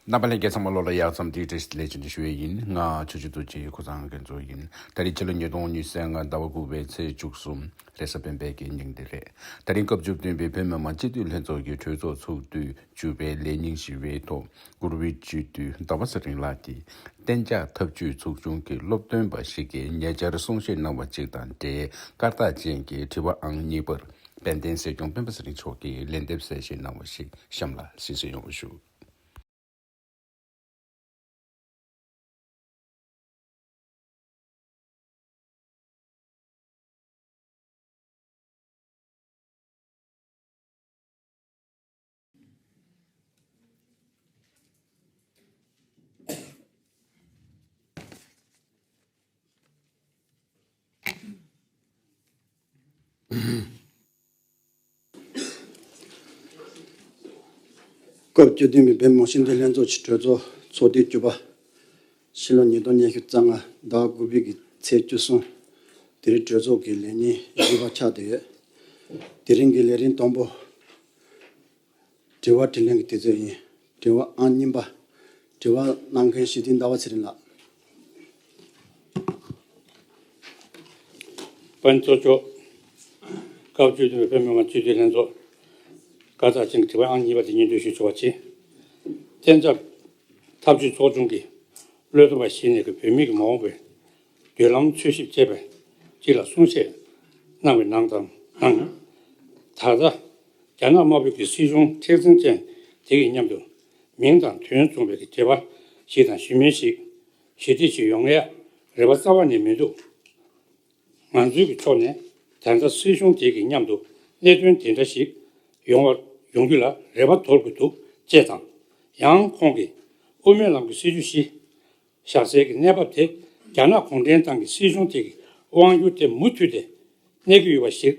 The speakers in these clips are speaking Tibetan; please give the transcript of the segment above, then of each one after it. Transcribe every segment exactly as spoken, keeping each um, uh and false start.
རྣམ་པ་ལྷན་རྒྱས་ཚང་མ་ལོ་ལ་ཡག་ཙམ་དེའི་བཀྲ་ཤིས་བདེ་ལེགས་བྱུང་ཞུ་ཡས་ཡིན། ང་ཆུ་ཆུ་ཐུགས་རྗེ་ཁོ་ཚང་མཁན་ཚོ་ཡིན། ད་རེས་ཕྱི་ལོ་ཉིས་སྟོང་ཉི་ཤུ་རྩ་ལྔ་ཟླ་བ་དགུ་པའི་ཚེས་བཅུ་གསུམ་རེས་གཟའ་སྤེན་པའི་གི་ཉིན་དེ་རེད། ད་རིང་སྐབས་བཅུ་བདུན་པའི་བོད་མི་མང་སྤྱི་འཐུས་ལྷན་ཚོགས་ཀྱི་གྲོས་ཚོགས་ཚོགས་དུས་བཅུ་པའི་ལས་ཉིན་བཞི་པའི་ཐོག་གུ་རུ་བི་སྤྱི་འཐུས་ཟླ་བ་ཚེ་རིང་ལགས་ཀྱིས་གཏན་འཇགས་ཐབས་ཇུས་ཚོགས་ཆུང་གི་སློབ་སྟོན་པ་ཞིག་གིས་ཉེ་ཆར་གསུང་བཤད་གནང་བ་ཅིག་དང་འབྲེལ་བཀའ་རྟགས་ཅན་གྱི་དྲི་བ་ཨང་གཉིས་པར་དཔལ་ལྡན་སྲིད་སྐྱོང་སྤེན་པ་ཚེ་རིང་མཆོག་གིས་ལན་འདེབས་གསལ་བཤད་གནང་བ་ཞིག་གཤམ་ལ་གསན་གཟིགས་ཡོང་བ་ཞུ། སྐབས་བཅུ་བདུན་པའི་བོད་མི་མང་སྤྱི་འཐུས་ལྷན་ཚོགས་ཀྱི་གྲོས་ཚོགས་ཚོགས་དུས་བཅུ་པ། ཕྱི་ལོ་ཉིས་སྟོང་ཉི་ཤུ་རྩ་ལྔ་ཟླ་དགུ་པའི་གི་ཚེས་བཅུ་གསུམ། དེ་རིང་གྲོས་ཚོགས་ཀྱི་ལས་ཉིན་བཞི་པ་ཆགས་བསྡད་ཡོད། དེ་རིང་གི་ལས་རིམ་དང་པོ། དྲི་བ་དྲིས་ལན་གྱི་དུས་ཚོད་ཡིན། དྲི་བ་ཨང་གཉིས་པ། དྲི་བ་གནང་མཁན་སྤྱི་འཐུས་ཟླ་བ་ཚེ་རིང་ལགས། དཔལ་ལྡན་ཚོགས་གཙོ། སྐབས་བཅུ་བདུན་པའི་བོད་མི་མང་སྤྱི་འཐུས་ལྷན་ཚོགས། བཀའ་རྟགས་ཅན་གྱི་དྲི་བ་ཨང་གཉིས་པ་དེ་སྙན་སྒྲོན་ཞུ་ཆོག་པ་བྱེད། གཏན་འཇགས་ཐབས་ཇུས་ཚོགས་ཆུང་གི་བློ་འདོན་པ་ཞིག་ནས་ཀྱི་བོད་མི་གི་མ་འོངས་པའི་མདུན་ལམ་འཚོལ་ཞིབ་བྱས་པའི་སྤྱི་ལ་གསུང་བཤད་གནང་བའི་ནང་དང་ནང་། ད་ལྟ་རྒྱ་ནག་དམར་པོའི་གི་སྲིད་གཞུང་མཁྲེགས་འཛིན་ཅན་དེ་གི་མཉམ་དུ་མིང་དང་དོན་མཚུངས་པའི་གི་འབྲེལ་བ་ཞིག་དང་ཞུ་མིན་ཞིག་ཞི་བདེ་ཞིག་ཡོང་ཡ་རེ་བ་རྩ་བ་ནས་མི་འདུག་ང་ཚོའི་གི་ཕྱོགས་ནས་ད་ལྟ་སྲིད་གཞུང་དེ་གི་མཉམ་དུ་གནད་དོན་དེ་འདྲ་ཞིག་ཡོང་བ་ཡོང་རྒྱུ་ལ་རེ་བ་དོར་དགོས་འདུག་ཅེས་དང་། ཡང་ཁོང་གིས་དབུ་མའི་ལམ་གྱི་སྲིད་བྱུས་གཞི་བཞག་སའི་གི་གནས་བབ་དེ་རྒྱ་ནག་གུང་ཁྲན་ཏང་གི་སྲིད་གཞུང་དེ་གི་དབང་སྒྱུར་དེ་མུ་མཐུད་དེ་གནས་ཀྱི་ཡོད་པ་ཞིག་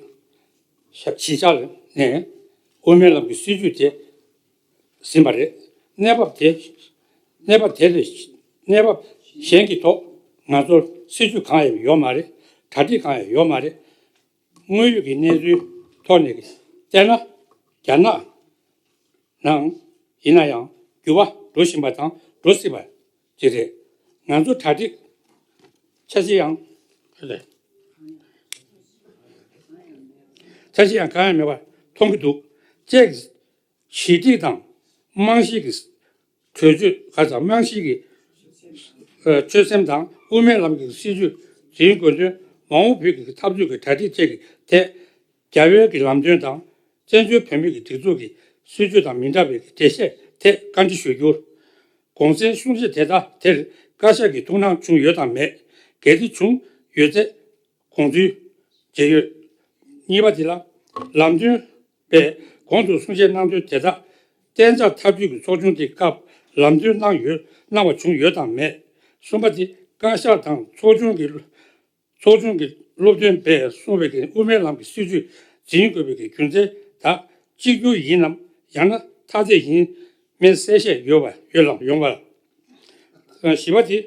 ཞིག་ཆགས་ནས་དབུ་མའི་ལམ་གྱི་སྲིད་བྱུས་དེ་ཟིན་པ་རེད། གནས་བབ་དེ་གནས་བབ་དེ་ལས་གནས་བབ་གཞན་གྱི་ཐོག་ང་ཚོར་སྲིད་བྱུས་གང་ཡང་ཡོད་མ་རེད། གྲ་སྒྲིག་གང་ཡང་ཡོད་མ་རེད། དངོས་ཡོད་ཀྱི་གནས་ཚུལ་ཐོག་ནས་བལྟས་ན་རྒྱ་ནག་ནང་ཡིན་ན་ཡང་འགྱུར་བ་འགྲོ་བཞིན་པ་དང་འགྲོ་སྲིད་པ་ཅིག་རེད། ང་ཚོ་གྲ་སྒྲིག་འཆར་གཞི་ཡང་འཆར་གཞི་ཡང་གང་ཡང་མེད་པར་མཐོང་གི་འདུག་ཅེས་ཞི་འགྲིག་དང་རྨང་གཞི་གི་གྲོས་ཆོད་ཁ་ཚ་རྨང་གཞི་གི་ཆོད་སེམས་དང་དབུ་མའི་ལམ་གྱི་སྲིད་བྱུས་འཛིན་དགོས་དོན་མ་འོངས་བོད་ཀྱི་འཐབ་རྩོད་ཀྱི་གྲ་སྒྲིག་བཅས་ཀྱི་ཐད། རྒྱ་བལ་གྱི་ལམ་སྟོན་དང་བཙན་བྱོལ་བོད་མིའི་སྒྲིག་འཛུགས་ཀྱི་སྲིད་བྱུས་དང་མི་འདྲ་བའི་འགྲེལ་བཤད་ཐད་བཀའ་འདྲི་ཞུ་རྒྱུ། གོང་གསལ་གསུང་བཤད་དེ་དག་དེར་བཀའ་ཤག་གི་ཐུགས་སྣང་བྱུང་ཡོད་དམ་མེད། གལ་ཏེ་བྱུང་ཡོད་ཚེ་དགོངས་ཚུལ་བརྗོད་ཡོད། གཉིས་པ་དེ་ལ་ལམ་སྟོན་པས་གོང་དུ་གསུང་བཤད་གནང་དོན་དེ་དག་གཏན་འཇགས་ཐབས་ཇུས་ཀྱི་ཚོགས་ཆུང་དེའི་སྐབས་ལམ་སྟོན་གནང་ཡོད་གནང་བ་བྱུང་ཡོད་དམ་མེད། གསུམ་པ་དེ་བཀའ་ཤག་དང་ཚོགས་ཆུང་གི་ཚོགས་ཆུང་གི་སློབ་སྟོན་པས་གསུངས་པའི་གི་དབུ་མའི་ལམ་གྱི་སྲིད་བྱུས་འཛིན་དགོས་པའི་གི་རྒྱུ་མཚན་དག་གཅིག་གྱུར་ཡིན་ནམ། ཡང་ན་མཐའ་ཚད་ཡིན་མིན་གསལ་བཤད་ཡོད་པ་ཡོད་ལམ་ཡོང་བ། བཞི་པ་དེ་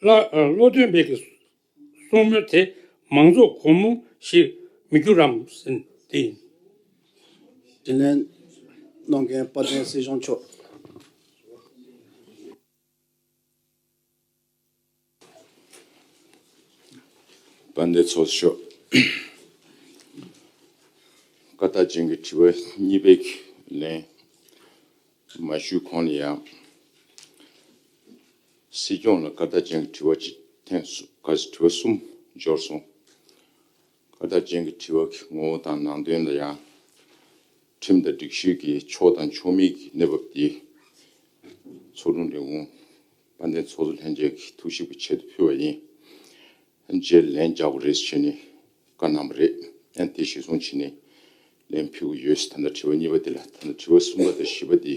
ལ་སློབ་སྟོན་པའི་གི་གསུང་མོལ་དེ་མང་ཚོགས་སྒོར་མོ་ཞིག་མི་འགྱུར་རམ་ཟེར་དེ་ཡིན། དྲིན་ལན་གནང་མཁན་དཔལ་ལྡན་སྲིད་སྐྱོང་མཆོག་དཔལ་ལྡན་ཚོགས་གཙོ་མཆོག་བཀའ་རྟགས་ཅན་གྱི་དྲི་བ་གཉིས་པའི་ལན་མ་ཞུས་གོང་ལ་ཡང་། སྲིད་སྐྱོང་ལ་བཀའ་རྟགས་ཅན་གྱི་དྲི་བ་གཅིག་ཐེངས་སུ་ག་ཚོད་དྲི་བ་གསུམ་འབྱོར་སོང་། བཀའ་རྟགས་ཅན་གྱི་དྲི་བ་གི་ངོ་བོ་དང་ནང་དོན་ལ་ཡང་། ཁྲིམས་དང་སྒྲིག་གཞི་གི་ཕྱོགས་དང་ཕྱོགས་མེད་ཀྱི་གནས་བབ་འདི་ཚོགས་དྲུང་ལས་ཁུངས་དཔལ་ལྡན་ཚོགས་གཙོ་ལྷན་རྒྱས་ཀྱི་ཐུགས་ཞིབ་ཀྱི་ཆེད་དུ་ཕུལ་བ་ཡིན། རྗེས་ལན་རྒྱག་དགོས་རེད་ཟེར་ནས་བཀའ་གནང་བ་རེད། ཨ་ནི་དེ་གཞིར་བཟུང་བྱས་ནས་ལན་ཕུལ་གྱི་ཡོད། ད་ལྟ་དྲི་བ་གཉིས་པ་འདི་ལ། ད་ལྟ་དྲི་བ་གསུམ་པ་དང་བཞི་པ་འདི་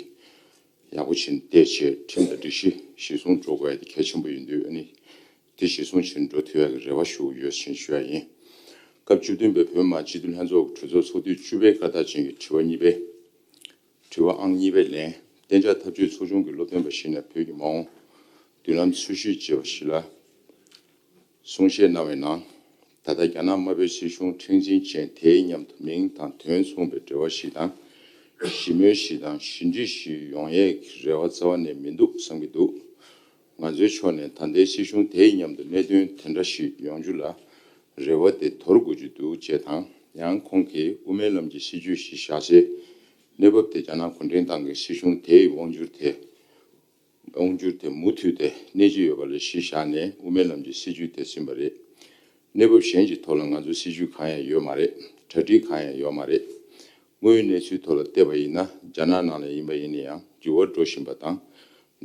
ཡག་པོ་བྱས་ནས་བལྟས་བྱས་ཁྲིམས་དང་སྒྲིག་གཞི་གཞིར་བཟུང་འགྲོ་དགོས་ཡ་དེ་གལ་ཆེན་པོ་ཡིན་དུས། ཨ་ནི་དེ་གཞིར་བཟུང་བྱས་ནས་འགྲོ་ཐུབ་ཡ་གི་རེ་བ་ཞུ་གི་ཡོད་ཟེར་ནས་ཞུ་ཡ་ཡིན། སྐབས་བཅུ་བདུན་པའི་བོད་མི་མང་སྤྱི་འཐུས་ལྷན་ཚོགས་ཀྱི་གྲོས་ཚོགས་ཚོགས་དུས་བཅུ་པའི་བཀའ་རྟགས་ཅན་གྱི་དྲི་བ་གཉིས་པའི། དྲི་བ་ཨང་གཉིས་པའི་ལན། གཏན་འཇགས་ཐབས་ཇུས་ཚོགས་ཆུང་གི་སློབ་སྟོན་པ་ཞིག་ནས་བོད་ཀྱི་མ་འོངས་མདུན་ལམ་འཚོལ་ཞིབ་བྱས་པ་ཞིག་ལ་གསུང་བཤད་གནང་བའི་ནང་། ད་ལྟ་རྒྱ་ནག་དམར་པོའི་སྲིད་གཞུང་མཁྲེགས་འཛིན་ཅན་དེའི་མཉམ་དུ་མིང་དང་དོན་མཚུངས་པའི་འབྲེལ་བ་ཞིག་དང་ ཞི་མོལ་ཞིག་དང་ཞི་འགྲིག་ཞིག་ཡོང་ཡས་ཀྱི་རེ་བ་རྩ་བ་ནས་མི་འདུག་བསམ་གྱི་འདུག་ང་ཚོའི་ཕྱོགས་ནས་ད་ལྟའི་སྲིད་གཞུང་དེའི་མཉམ་དུ་གནད་དོན་དེ་འདྲ་ཞིག་ཡོང་རྒྱུ་ལ་རེ་བ་དེ་དོར་དགོས་ཀྱི་འདུག་ཅེས་དང་། ཡང་ཁོང་གིས་དབུ་མའི་ལམ་གྱི་སྲིད་བྱུས་ཤིག་བཞག་སའི་གནས་བབ་དེ་རྒྱ་ནག་གུང་ཁྲན་ཏང་གི་སྲིད་གཞུང་དེའི་དབང་སྒྱུར་དེ་དབང་སྒྱུར་དེ་མུ་མཐུད་དེ་གནས་ཀྱི་ཡོད་པ་ལ་གཞི་བཞག་ནས་དབུ་མའི་ལམ་གྱི་སྲིད་བྱུས་དེ་ཟིན་པ་རེད། གནས་བབ་གཞན་གྱི་ཐོག་ལ་ང་ཚོའི་སྲིད་བྱུས་གང་ཡང་ཡོད་མ་རེད། གྲ་སྒྲིག་གང་ཡང་ཡོད་མ་རེད། དངོས་ཡོད་གནས་ཚུལ་ཐོག་ལ་བལྟས་པ་ཡིན་ན། རྒྱ་ནག་ནང་ལ་ཡིན་པ་ཡིན་ན་ཡང་འགྱུར་བ་འགྲོ་བཞིན་པ་དང་།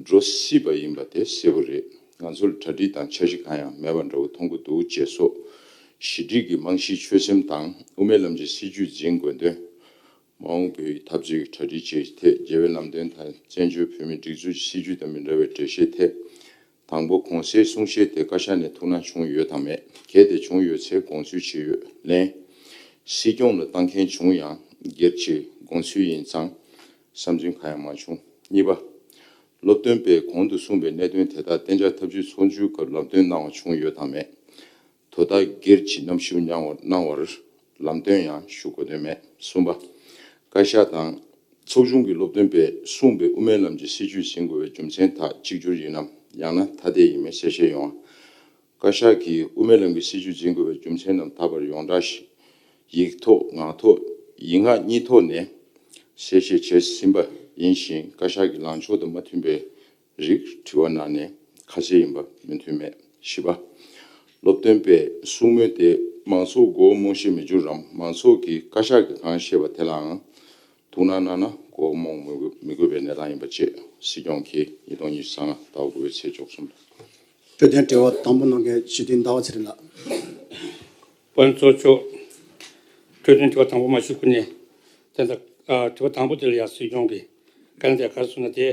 འགྲོ་སྲིད་པ་ཡིན་པ་དེ་གསལ་པོ་རེད། ང་ཚོར་གྲ་སྒྲིག་དང་འཆར་གཞི་གང་ཡང་མེད་པ་འདྲ་བོ་མཐོང་གི་འདུག་ཅེས་སོགས་ཞི་འགྲིག་གི་རྨང་གཞིའི་ཆོད་སེམས་དང་དབུ་མའི་ལམ་གྱི་སྲིད་བྱུས་འཛིན་དགོས་དོན། མ་འོངས་པའི་འཐབ་རྩོད་ཀྱི་གྲ་སྒྲིག་བཅས་ཐད་རྒྱལ་བའི་ལམ་སྟོན་དང་བཙན་བྱོལ་བོད་མིའི་སྒྲིག་འཛུགས་ཀྱི་སྲིད་བྱུས་དང་མི་འདྲ་བའི་འགྲེལ་བཤད་ཐེབས། དང་པོ། གོང་གསལ་གསུང་བཤད་དེ་བཀའ་ཤག་ནས་ཐུགས་སྣང་བྱུང་ཡོད་དམ་མེད། གལ་ཏེ་བྱུང་ཡོད་ཚེ་དགོངས་ཚུལ་ཇི་ཡོད། ལན། སྲིད་སྐྱོང་ལ་བཏང་མཁན་བྱུང་ཡང་སྒེར་གྱི་དགོངས་ཚུལ་ཡིན་ཙང་བསམ་ཚུལ་གང་ཡང་མ་བྱུང་། གཉིས་པ། སློབ་སྟོན་པས་གོང་དུ་གསུངས་པའི་གནད་དོན་དེ་དག་གཏན་འཇགས་ཐབས་ཇུས་ཚོགས་ཆུང་སྐབས་ལམ་སྟོན་གནང་བ་བྱུང་ཡོད་དམ་མེད། དོ་བདག་སྒེར་གྱི་རྣམ་ཞུ་གནང་བར་གནང་བར་ལམ་སྟོན་ཡང་ཞུ་དགོས་དོན་མེད། གསུམ་པ། བཀའ་ཤག་དང་ཚོགས་ཆུང་གི་སློབ་སྟོན་པས་གསུངས་པའི་དབུ་མའི་ལམ་གྱི་སྲིད་བྱུས་ཟིན་དགོས་པའི་རྒྱུ་མཚན་དག་གཅིག་གྱུར་ཡིན་ནམ། ཡང་ན་ཐ་དད་ཡིན་མིན་གསལ་བཤད་ཡོང་བ། བཀའ་ཤག་གིས་དབུ་མའི་ལམ་གྱི་སྲིད་བྱུས་འཛིན་དགོས་པའི་རྒྱུ་མཚན་རྣམས་ད་བར་ཡོངས་གྲགས་ཤིག་ཡིག་ཐོག་ངག་ཐོག་ཡིག་ངག་གཉིས་ཐོག་ནས་གསལ་བཤད་བྱས་ཟིན་པ་ཡིན་ཞིང་། བཀའ་ཤག་གི་ལངས་ཕྱོགས་དང་མ་མཐུན་པའི་རིགས་དྲི་བ་གནང་ནས་ཁ་གསལ་ཡིན་པ་མོས་མཐུན་མེད། བཞི་པ། སློབ་སྟོན་པས་གསུངས་མུས་དེ་མང་ཚོགས་མགོ་རྨོངས་ཤེས་མི་འགྱུར་རམ། མང་ཚོགས་ཀྱིས་བཀའ་ཤག་གིས་གང་བཤད་པ་དེ་ལའང་ཐུགས་སྣང་གནང་ན་མགོ་རྨོངས་མི་དགོས་མི་དགོས་པའི་གནས་སྟངས་ཡིན་པ་བཅས། སྲིད་སྐྱོང་གིས་ཉིས་སྟོང་ཉི་ཤུ་རྩ་ལྔ་ཟླ་བ་དགུ་པའི་ཚེས་བཅུ་གསུམ་དུ། འཕྲོད་བསྟེན་དྲི་བ་དང་པོ་གནང་མཁན་ཞུ་བདེ་ཟླ་བ་ཚེ་རིང་ལགས། དཔལ་ཚོགས་མཆོག་འཕྲོད་བསྟེན་དྲི་བ་དང་པོ་མ་ཞུ་ཁུ་ནས་དེ་ལྟར་དྲི་བ་དང་པོ་དེ་ལ་ཡང་སྲིད་སྐྱོང་གིས་བཀའ་ལན་དེ་ག་རེ་གསུངས་ན། དེ་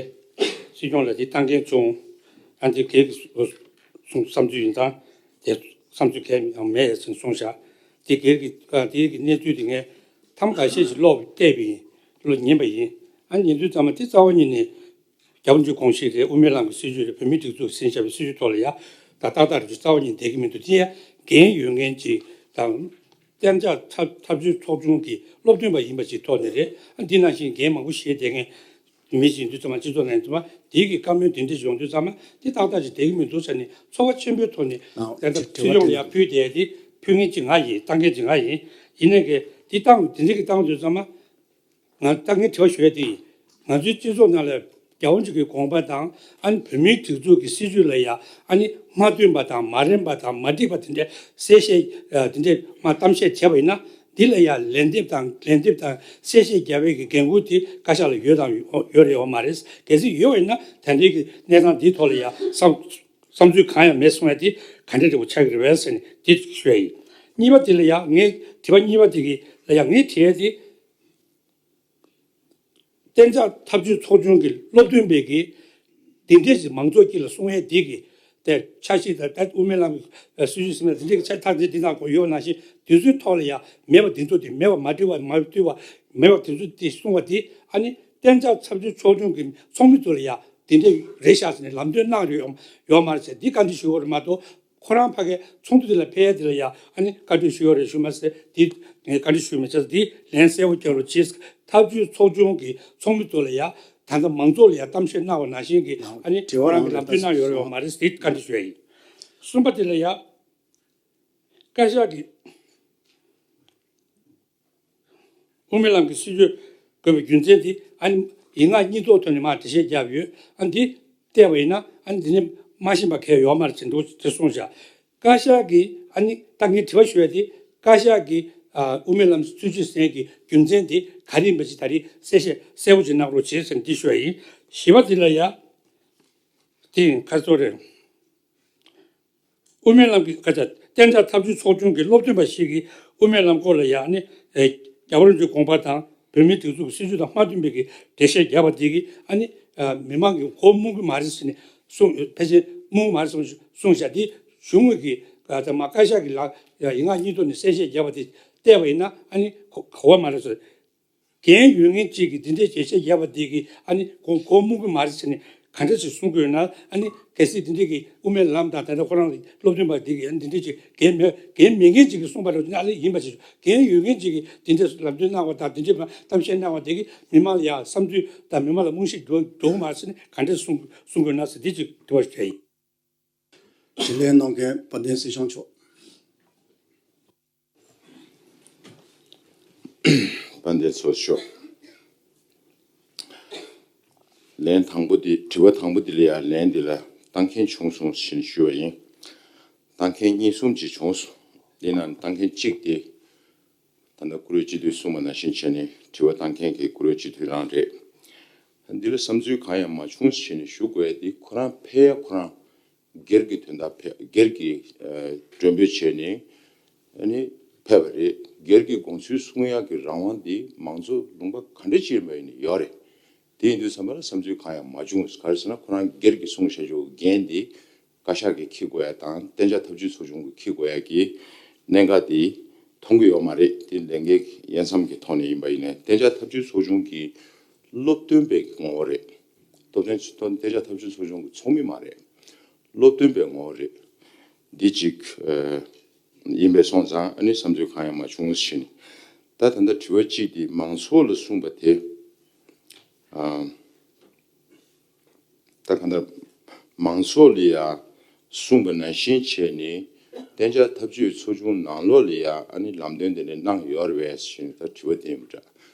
སྲིད་སྐྱོང་ལ་དེ་བཏང་མཁན་བྱུང་། ཨ་འདི་གལ་གྱི་གསུང་བསམ་ཚུལ་ཡིན་ཙང་དེ་བསམ་ཚུལ་གལ་ཡང་མེད་ཡ་ཟེར་གསུངས་བཞག་དེ་གལ་གྱི་དེ་གི་གནས་ཚུལ་དེ་ངས་ཐམ་ཁ་ཤས་ཤིག་ཀློག་བལྟས་པ་ཡིན། ཀློག་ཉན་པ་ཡིན། ཨ་ཉན་དུས་ཙམ་པ་དེ་རྩ་བ་ཉིད་ནས་རྒྱལ་བ་རིན་པོ་ཆེའི་དགོངས་གཞི་རེད། དབུ་མའི་ལམ་གྱི་སྲིད་བྱུས་རེད། བོད་མིའི་སྒྲིག་འཛུགས་ཀྱིས་ཟིན་བཞག་པའི་སྲིད་བྱུས་ཐོག་ལ་ཡ་ད་ཏག་ཏག་རེད། རྩ་བ་ཉིད་བསྡད་ཀྱི་མི་འདུག་དེ་ཡང་འགན་ཡོད་མཁན་ཅིག་དང་གཏན་འཇགས་འཐབ་འཐབ་ཇུས་ཚོགས་ཆུང་གི་སློབ་སྟོན་པ་ཡིན་པ་ཅིག་ཐོག་ནས་རེད། ཨ་འདི་ནང་བཞིན་འགན་མང་པོ་བཞེས་བསྡད་མཁན་མི་ཞིག་ཡིན་དུས་ཙམ་པ། སྤྱི་ཚོགས་ནང་ཙམ་པ་དེ་གི་བཀའ་མོལ་འདི་འདྲ་ཞིག་ཡོང་དུས་ཙམ་པ་དེ་ཏག་ཏག་ཅིག་བསྡད་ཀྱི་མི་འདུག་ཟེར་ནས་ཚོར་བ་ཆེན་པོའི་ཐོག་ནས་ད་ལྟ་སྲིད་སྐྱོང་ལ་ཡ་ཕུལ་བསྡད་དེ། ཕུལ་མཁན་ཅིག་ང་ཡིན། བཏང་མཁན་ཅིག་ང་ཡིན། ཡིན་ནའི་གི་དེ་བཏང་དེ་འདྲ་གི་བཏང་དུས་ཙམ་པ། ང་ད་ངས་དྲི་བ་ཞུ་ཡ་དེ་ཡིན། ང་ཚོའི་སྤྱི་ཚོགས་ནང་ལ་རྒྱལ་བ་རིན་པོ་ཆེའི་དགོངས་པ་དང་། ཨ་ནི་བོད་མིའི་སྒྲིག་འཛུགས་ཀྱི་སྲིད་བྱུས་ལ་ཡ་ཨ་ནི་མ་མཐུན་པ་དང་མ་རན་པ་དང་མ་འགྲིག་པ་དེ་འདྲའི་གསལ་བཤད་དེ་འདྲའི་མ་གཏམ་བཤད་བྱས་པ་ཡིན་ན། འདི་ལ་ཡ་ལན་འདེབས་དང་ལན་འདེབས་དང་གསལ་བཤད་རྒྱག་པའི་གི་འགན་ཁུར་དེ་བཀའ་ཤག་ལ་ཡོད་དང་ཡོད་རེད་ཡོད་མ་རེད། གལ་སྲིད་ཡོད་པ་ཡིན་ན་ད་ལྟའི་གི་གནས་སྟངས་འདིའི་ཐོག་ལ་ཡ་བསམ་བསམ་ཚུལ་གང་ཡང་མེད་གསུང་ཡ་དེ་ག་འདྲ་འདྲ་པོ་ཆགས་ཀྱི་རེད་པས་ཟེར་ནས་དེ་ཞུ་ཡ་ཡིན། གཉིས་པ་དེ་ལ་ཡ་ངས་དྲི་བ་གཉིས་པ་དེ་གི་ལ་ཡ་ངས་དྲི་ཡ་དེ། གཏན་འཇགས་འཐབ་ཇུས་ཚོགས་ཆུང་གི་སློབ་སྟོན་པས་ཀྱིས་འདི་འདྲས་ཀྱི་མང་ཚོགས་དཀྱིལ་ལ་གསུང་ཡས་འདི་གི་དེ་འཆར་གཞི་དང་ད་དབུ་མའི་ལམ་གྱི་སྲིད་བྱུས་ཟེར་ན་འདི་འདྲས་ཀྱི་ཆ་ཐག་འདི་འདི་དང་གོ་ཡོད་ནང་བཞིན་དུས་ཚོད་ཐོག་ལ་ཡང་མེད་པ་འདི་ཚོ་དེ་མེད་པ་མ་འགྲིག་པ་མ་བཏུས་པ་མེད་པ་དེ་ཚོ་དེ་གསུང་བ་དེ་ཨ་ནི་གཏན་འཇགས་འཐབ་ཇུས་ཚོགས་ཆུང་གི་ཚོགས་མི་ཚོ་ལ་ཡང་འདི་འདྲས་རེད་ཤག་ཟེར་ནས་ལམ་སྟོན་གནང་རེད་ཡོད་ཡོད་མ་རེད་ཟེར་འདི་བཀའ་འདྲི་ཞུ་དགོས་རེད་མ་གཏོགས། ཁོ་རང་ཕ་གིའི་ཚོགས་འདུ་དེ་ལ་ཕེབས་ཡ་དེ་ལ་ཡ་ཨ་ནི་བཀའ་འདྲི་ཞུས་ཡོད་རེད་ཞུས་མ་ཟད་དེ་ངས་བཀའ་འདྲི་ཞུས་མི་བྱས་དེ་ལན་གསལ་པོ་རྒྱག་རོགས་གྱིས། འཐབ་ཇུས་ཚོགས་ཆུང་གི་ཚོགས་མི་ཚོ་ལ་ཡ་ད་ལྟ་མང་ཚོགས་ལ་ཡ་གཏམ་བཤད་གནང་བ་ནང་བཞིན་གྱི་ཨ་ནི་ཁོ་རང་གི་ལམ་སྟོན་གནང་ཡོད་རེད་བ་མ་རེད་དེ་བཀའ་འདྲི་ཞུ་ཡ་ཡིན། གསུམ་པ་དེ་ལ་ཡ་བཀའ་ཤག་གིས། དབུ་མའི་ལམ་གྱི་སྲིད་བྱུས་དགོས་པའི་རྒྱུ་མཚན་དེ་ཨ་ནི་ཡིག་ངག་གཉིས་ཐོག་ཐོག་ནས་མར་འགྲེལ་བཤད་བརྒྱབ་ཡོད། ཨ་ནི་འདི་བལྟས་པ་ཡིན་ན་ཨ་ནི་འདི་ནི་མ་ཤེས་པ་གང་ཡང་ཡོད་མ་རེད་ཅེས་འདུག་ཅེས་གསུངས་བཞག་བཀའ་ཤག་གིས་ཨ་ནི་ད་ངས་དྲི་བ་ཞུ་ཡ་དེ་བཀའ་ཤག་གིས་ཨ་དབུ་མའི་ལམ་སྲིད་བྱུས་ཟེར་གྱི་རྒྱུ་མཚན་དེ་ག་རེ་ཡིན་པ་ཅིག་ད་རེས་གསལ་བཤད་གསལ་པོ་ཅིག་གནང་རོགས་བྱེད་ཟེར་ནས་འདི་ཞུ་ཡ་ཡིན། བཞི་པ་དེ་ལ་ཡ་དེ་ཡིན་ཁ་སོ་རེད། དབུ་མའི་ལམ་གྱི་བཀའ་རྒྱ་གཏན་འཇགས་འཐབ་ཇུས་ཚོགས་ཆུང་གི་སློབ་སྟོན་པ་ཞིག་གིས་དབུ་མའི་ལམ་སྐོར་ལ་ཡང་ནི་རྒྱལ་བ་རིན་པོ་ཆེའི་དགོངས་པ་དང་བོད་མིའི་སྒྲིག་འཛུགས་ཀྱི་སྲིད་བྱུས་དང་མ་མཐུན་པའི་གི་འགྲེལ་བཤད་བརྒྱབ་པ་དེ་གིས་ཨ་ནི་མི་མང་གི་མགོ་རྨོངས་ཀྱི་མ་རེད་ཟེར་ནས་གསུངས་ཕལ་ཆེར་རྨོངས་ཀྱི་མ་རེད་གསུངས་གསུངས་བཞག་དེ་གཞུང་གི་ད་མ་བཀའ་ཤག་གི་ལག་ཡིག་ངག་གཉིས་ཐོག་ནས་གསལ་བཤད་བརྒྱབ་པ་དེ་བལྟས་པ་ཡིན་ན་ཨ་ནི་གོ་གོ་བ་མ་རེད་ཟེར། འགན་ཡོད་མཁན་གཅིག་གིས་འདི་འདྲའི་བྱས་རྗེས་བརྒྱབ་པ་འདི་གིས་ཨ་ནི་གོ་གོ་མུག་གི་མ་རེད་ཟེར་ནས་ ག་འདྲ་ཞིག་གསུང་དགོས་ན། ཨ་ནི་གལ་སྲིད་འདི་འདྲས་ཀྱི་དབུ་མའི་ལམ་དང་ད་ལྟ་ཁོ་རང་སློབ་སྟོན་པ་འདི་གིས་ཨ་ནི་འདི་འདྲས་ཅིག་འགན་མེད་འགན་མེད་མཁན་ཅིག་གིས་གསུངས་པ་འདྲ་བོ་ཅིག་ན། ཨ་ནི་ཡིན་པ་ཞིག་འགན་ཡོད་མཁན་ཅིག་གིས་འདི་འདྲས་ལམ་སྟོན་གནང་བ་དང་འདི་འདྲས་གཏམ་བཤད་གནང་བ་དེ་གིས་མི་མང་ལ་ཡང་བསམ་ཚུལ་དང་མི་མང་ལ་རྨང་གཞི་འགྲོ་འགྲོ་གི་མ་རེད་ཟེར་ནས་ག་འདྲས་གསུང་གསུང་དགོས་ན་ཟེར། འདི་ཅིག་དྲི་བ་ཞུ་ཡ་ཡིན། དྲིས་ལན་གནང་མཁན་དཔལ་ལྡན་སྲིད་སྐྱོང་མཆོག་དཔལ་ལྡན་ཚོགས་གཙོ་མཆོག་ལན་དང་པོ་འདི། དྲི་བ་དང་པོ་འདི་ལ་ཡང་ལན་འདི་ལ་ལྟ་མཁན་བྱུང་སོང་ཞེས་ཞུ་བ་ཡིན། ལྟ་མཁན་གཉིས་གསུམ་ཅིག་བྱུང་སོང་། འདི་ནང་ལྟ་མཁན་གཅིག་དེ། ད་ལྟ་བཀུར་འོས་སྤྱི་འཐུས་གསུངས་པ་ནང་བཞིན་བྱས་ནས་དྲི་བ་བཏང་མཁན་གྱི་བཀུར་འོས་སྤྱི་འཐུས་རང་རེད། འདི་ལ་བསམ་ཚུལ་གང་ཡང་མ་བྱུང་ཞེས་ནས་ཞུ་དགོས་ཡ་འདི། ཁོ་རང་ཕེབས་ཡ་ཁོ་རང་སྒེར་གྱི་དོན་དག་ཕེབས། སྒེར་གྱི་ཨ་མགྲོན་འབོད་བྱས་ནས་ཨ་ནི་ཕེབས་པ་རེད། སྒེར་གྱི་དགོངས་ཚུལ་གསུང་ཡག་གི་རང་དབང་འདི་མང་གཙོ་ལུང་པ་ག་འདྲ་ཅིག་ཡིན་པ་ཡིན་ན་ཡོད་རེད། དེ་ཡིན་དུས་ཙམ་པ་ལ་བསམ་ཚུལ་གང་ཡང་མ་བྱུང་། ག་རེ་ཟེར་ན་ཁོ་རང་སྒེར་གྱི་གསུང་བཤད་ཆོག་འགན་འདི་བཀའ་ཤག་གིས་འཁྱེར་དགོས་ཡ་དང་བདེ་འཇགས་འཐབ་ཇུས་ཚོགས་ཆུང་གིས་འཁྱེར་དགོས་ཡ་གི་གནད་འགག་དེ་མཐོང་གི་ཡོད་མ་རེད། དེ་ལས་འགན་གྱི་དབྱེ་མཚམས་ཀྱི་ཐོག་ནས་ཡིན་པ་ཡིན་ནའི་བདེ་འཇགས་འཐབ་ཇུས་ཚོགས་ཆུང་གི་སློབ་སྟོན་པའི་ངོ་བོ་རེད། སློབ་སྟོན་བདེ་འཇགས་འཐབ་ཇུས་ཚོགས་ཆུང་གི་ཚོགས་མི་མ་རེད། སློབ་སྟོན་པའི་ངོ་བོ་རེད། འདི་གཅིག་ཨ་ཡིན་པས་སོང་ཙང་ཨ་ནི་བསམ་ཚུལ་གང་ཡང་མ་བྱུང་ཞེས་ནས། ད་ད་ལྟ་དྲི་བ་གཅིག་དེ་མང་ཚོགས་ལ་གསུངས་པ་དེ། ཨ། ད་གང་ལྟར་མང་ཚོགས་ལ་ཡང་གསུངས་པ་ནང་བཞིན་བྱས་ནས་བདེ་འཇགས་འཐབ་ཇུས་ཚོགས་ཆུང་ནང་ལོགས་ལ་ཡང་ཨ་ནི་ལམ་སྟོན་དེ་འདྲ་གནང་ཡོད་རེད་པས་ཞེས་ནས་ད་དྲི་བ་དེ་ཡིན་པ་འདྲ།